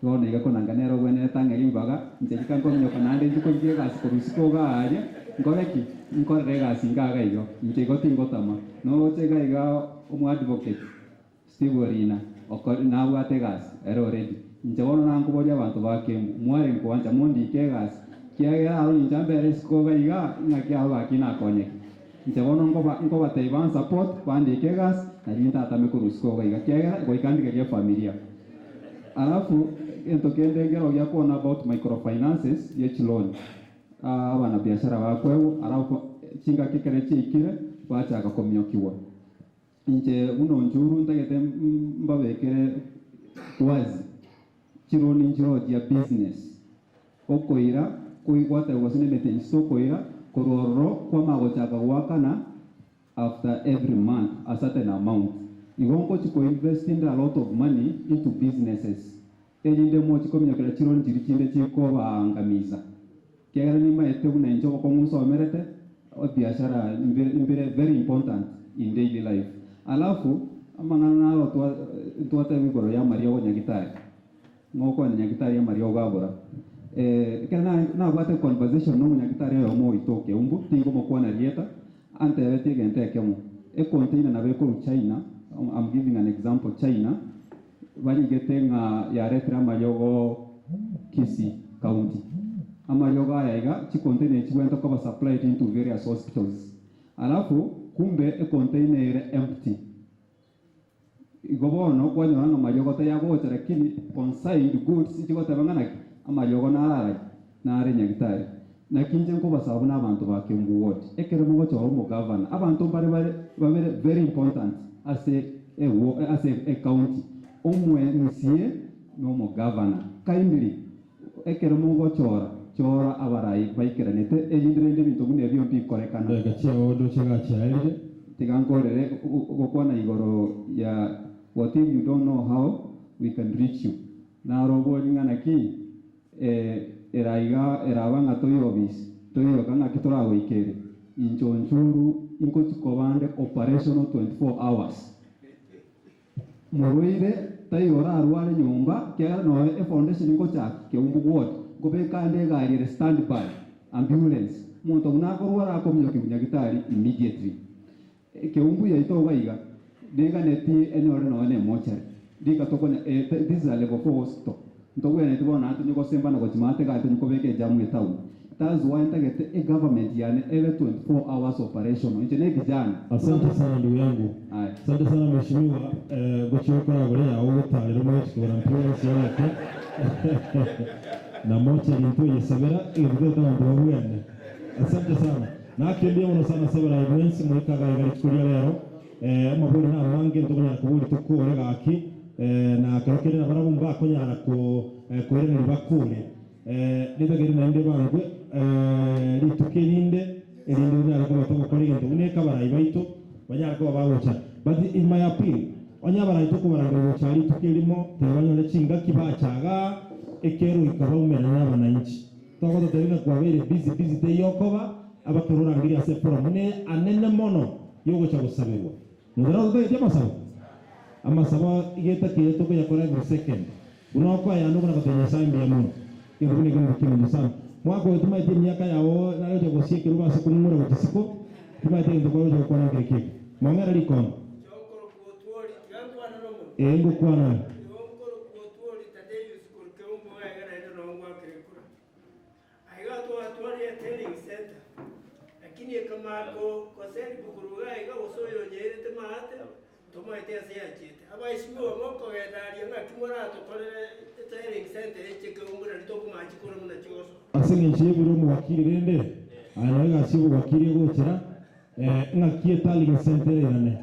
Bono iga konanga nere ogwenerete ang'e ribaga, inche rika nkominyoka naende inche korigia egasi korwa isiko iga aaria, nkore ki? Nkorere egasi inga iga igo, inche igo tingotama. Noroche iga iga omoadvocate Steve Orina, okori nabwate egasi ere already. Inche bono nankoboria abanto ba Kembu, mware nkoancha mondike egasi, kiagera aro ninche ambere isiko iga iga, ing'aki aro gaki nakonyeke. Inche bono nkoba nkobatebia bansupport, bandike egasi, nario ntatame korwa isiko iga iga, kiagera goika ndigerie efamilia. Alafu egento kende nkero giakwana about microfinances ye chiloan, abanabiashara bakoegwa alafu chingaki ekere chiaikire bachaka komiokigwa. Inche buna onchuru ntagete mbabekere wazi chiloan nchiroo chia business okoira koigwatebwa gose nemete inche tokoira korwa ororo kwamanya gochaka goakana after every month a certain amount. Igo ngochi ko invest inde a lot of money into businesses erinde mochi kominyokera chiloan chiria chinde chikobaangamiza. Ekiagera nimaete buna inche obokong'u nsomerete, ebiashara mbire very important in daily life. Alafu amang'ana naro ntwateba igoro y'amariogo nyagitari, ng'a okwana nyagitari amariogo abora. Ekero nabwate econversation na omonyagitari oyomo oito o Keumbu, tingomokwana rieta, antebetie egento ekemo, econtainer nabo ekorwa China, I'm giving an example, China, Barigete ng'a yaretire amariogo Kisii County. Amariogo aya iga chicontainer echi chibwenerete koba supplied into various hospitals. Alafu kumbe econtainer ere empty. Igo bono kwanyora ng'a amariogo tayagocha lakini consigned goods chigoteba ng'a naki amariogo naro arai nare nyagitari. Naki inche nkobasaba buna abanto ba Kiambu Ward, ekero mogochora omogavana, abanto mbare bare babere very important ase ase ecounty, omo MCA Na omogavana. Kindly, ekero mogochora, chora abarai baikeranete, erinde rende ebinto buna ebio mbikorekana. Ndageka chiao ndoche iga chiaerire. Tiga nkorere gokwana igoro ya what if you don't know how we can reach you. Narobori ng'a naki eraiga eraba ng'a toiyo obisi, toiyoka ng'aki toragoikere. Inche Onchuru ingochi koba nde operational 24 hours. Morwaire taiyo orarware nyomba, ekiagera noe efoundation ngochaki Keumbu ward, nkobeka ande egari ere standby, ambulance, omonto buna akorwara akominyokia bunyagitari immediately. Keumbu yaito iga iga, neganeti enyore nonya ne emochari, rika tokonya this is a level 4 hospital, ntogwenereti bono naende tonye gosembana gochia maate egari tonye kobeka ejamu etown. That's why ntagete egovernment yane ebe 24 hours operational. Inche ne kijana. Asante sana ndugu yangu. Aye. Asante sana mheshimiwa eh, gochia gokora gore yao ogotarera omogochi kogora mpira yonsi yorete na moche rinto yesabera egento abanto babwene. Asante sana. Nakendie mono sana sabera ibwensi mwikaga iga rituko ria rero amabori na amange ntokonyara kobori tokore gaki na kero kende nabarabwo mbakonyara ko koiraneri bakore nitagere naende bangwe rituko erinde erinde rinyare koba togokora egento buna ekabarai baito banyare koba bagocha. But in my appeal, onye abarai tokobaranga gocha rituko erimo tebanyore chingaki bachaga ekero ikabaumerana na abananchi togototebia ng'a kwabeire busy busy teiyokoba abakerorangeria ase forum ne anene mono yogocha gosaberwa motara totagete amasabo amasabo igetakire tokoyakora every second buna okoyana okona gotebia Nyasaye mbuya mono kendo buna ekero kimundu sana mwaka oyo timaete emiaka yao narocha gosiekera obase kong'ura gochisiko timaete egento kwarocha gokwana nkere kieke mong'era rikono ngokwana. Lakini ekamako koseri bukuruga iga gosoyo nyerete maate tomaete ase yachete abaishimiwa mokogenda aria ng'aki moratokorere training center echeke ombura ritokomachi kore muna chigoso. Ase eng'encho y'ebiro omowakiri rende aya naye egasi y'obowakiri egochera ng'aki etallying center erane.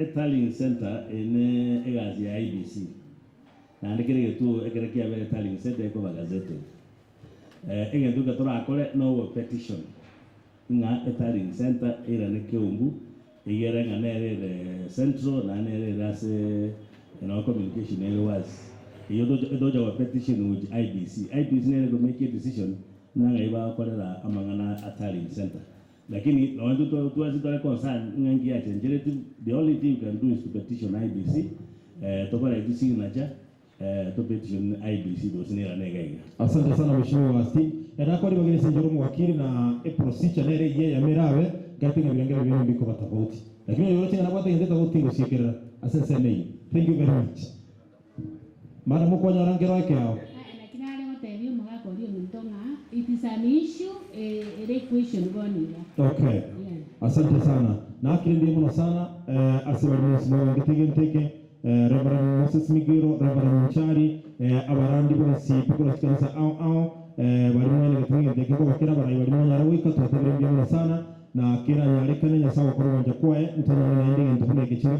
Etallying center ene egasi ya IEBC naende kere getuo ekere kiabere tallying center ekoba gazetted. Egento eke torakore no petition ng'a etallying center erane Keumbu igere ng'a nere ere central na nere ere ase no communication ere wazi iyo tocha go petition with IEBC. IEBC nere go make a decision nang'a ibakorera amang'ana a tallying center. Lakini no twasi tware concern ng'a nki yachenchereti. The only thing you can do is to petition IEBC tokora eti signature to petition IEBC gosinera nega iga. Asante sana mheshimiwa Steve. Enakori bagere senjoro mwakiri na e procedure nere iye ya merabe gati na birengere bino mbiko batofauti. Lakini yoro tinga nabwate ngende tofauti gosiekerera. Asante sana hiyo. Thank you very much. Mara mukwanya rangero yake yao. Lakini ale gotebia omogaka oria ominto ng'a it is an issue ere question boniga. Okay. Yeah. Asante sana. Na akiri ndiye muno sana ase bari mwesi mwange tege Reverend Moses Migiro, Reverend Nchari, abarandi bonsi pokora chikanisa ao ao bari mwene getunge ndeke ko bakira barai bari mwanya wika twatebere ndiye muno sana na kira nyarekane nyasaye okoro wanja kwae ntona na indi ngento bune kichiri.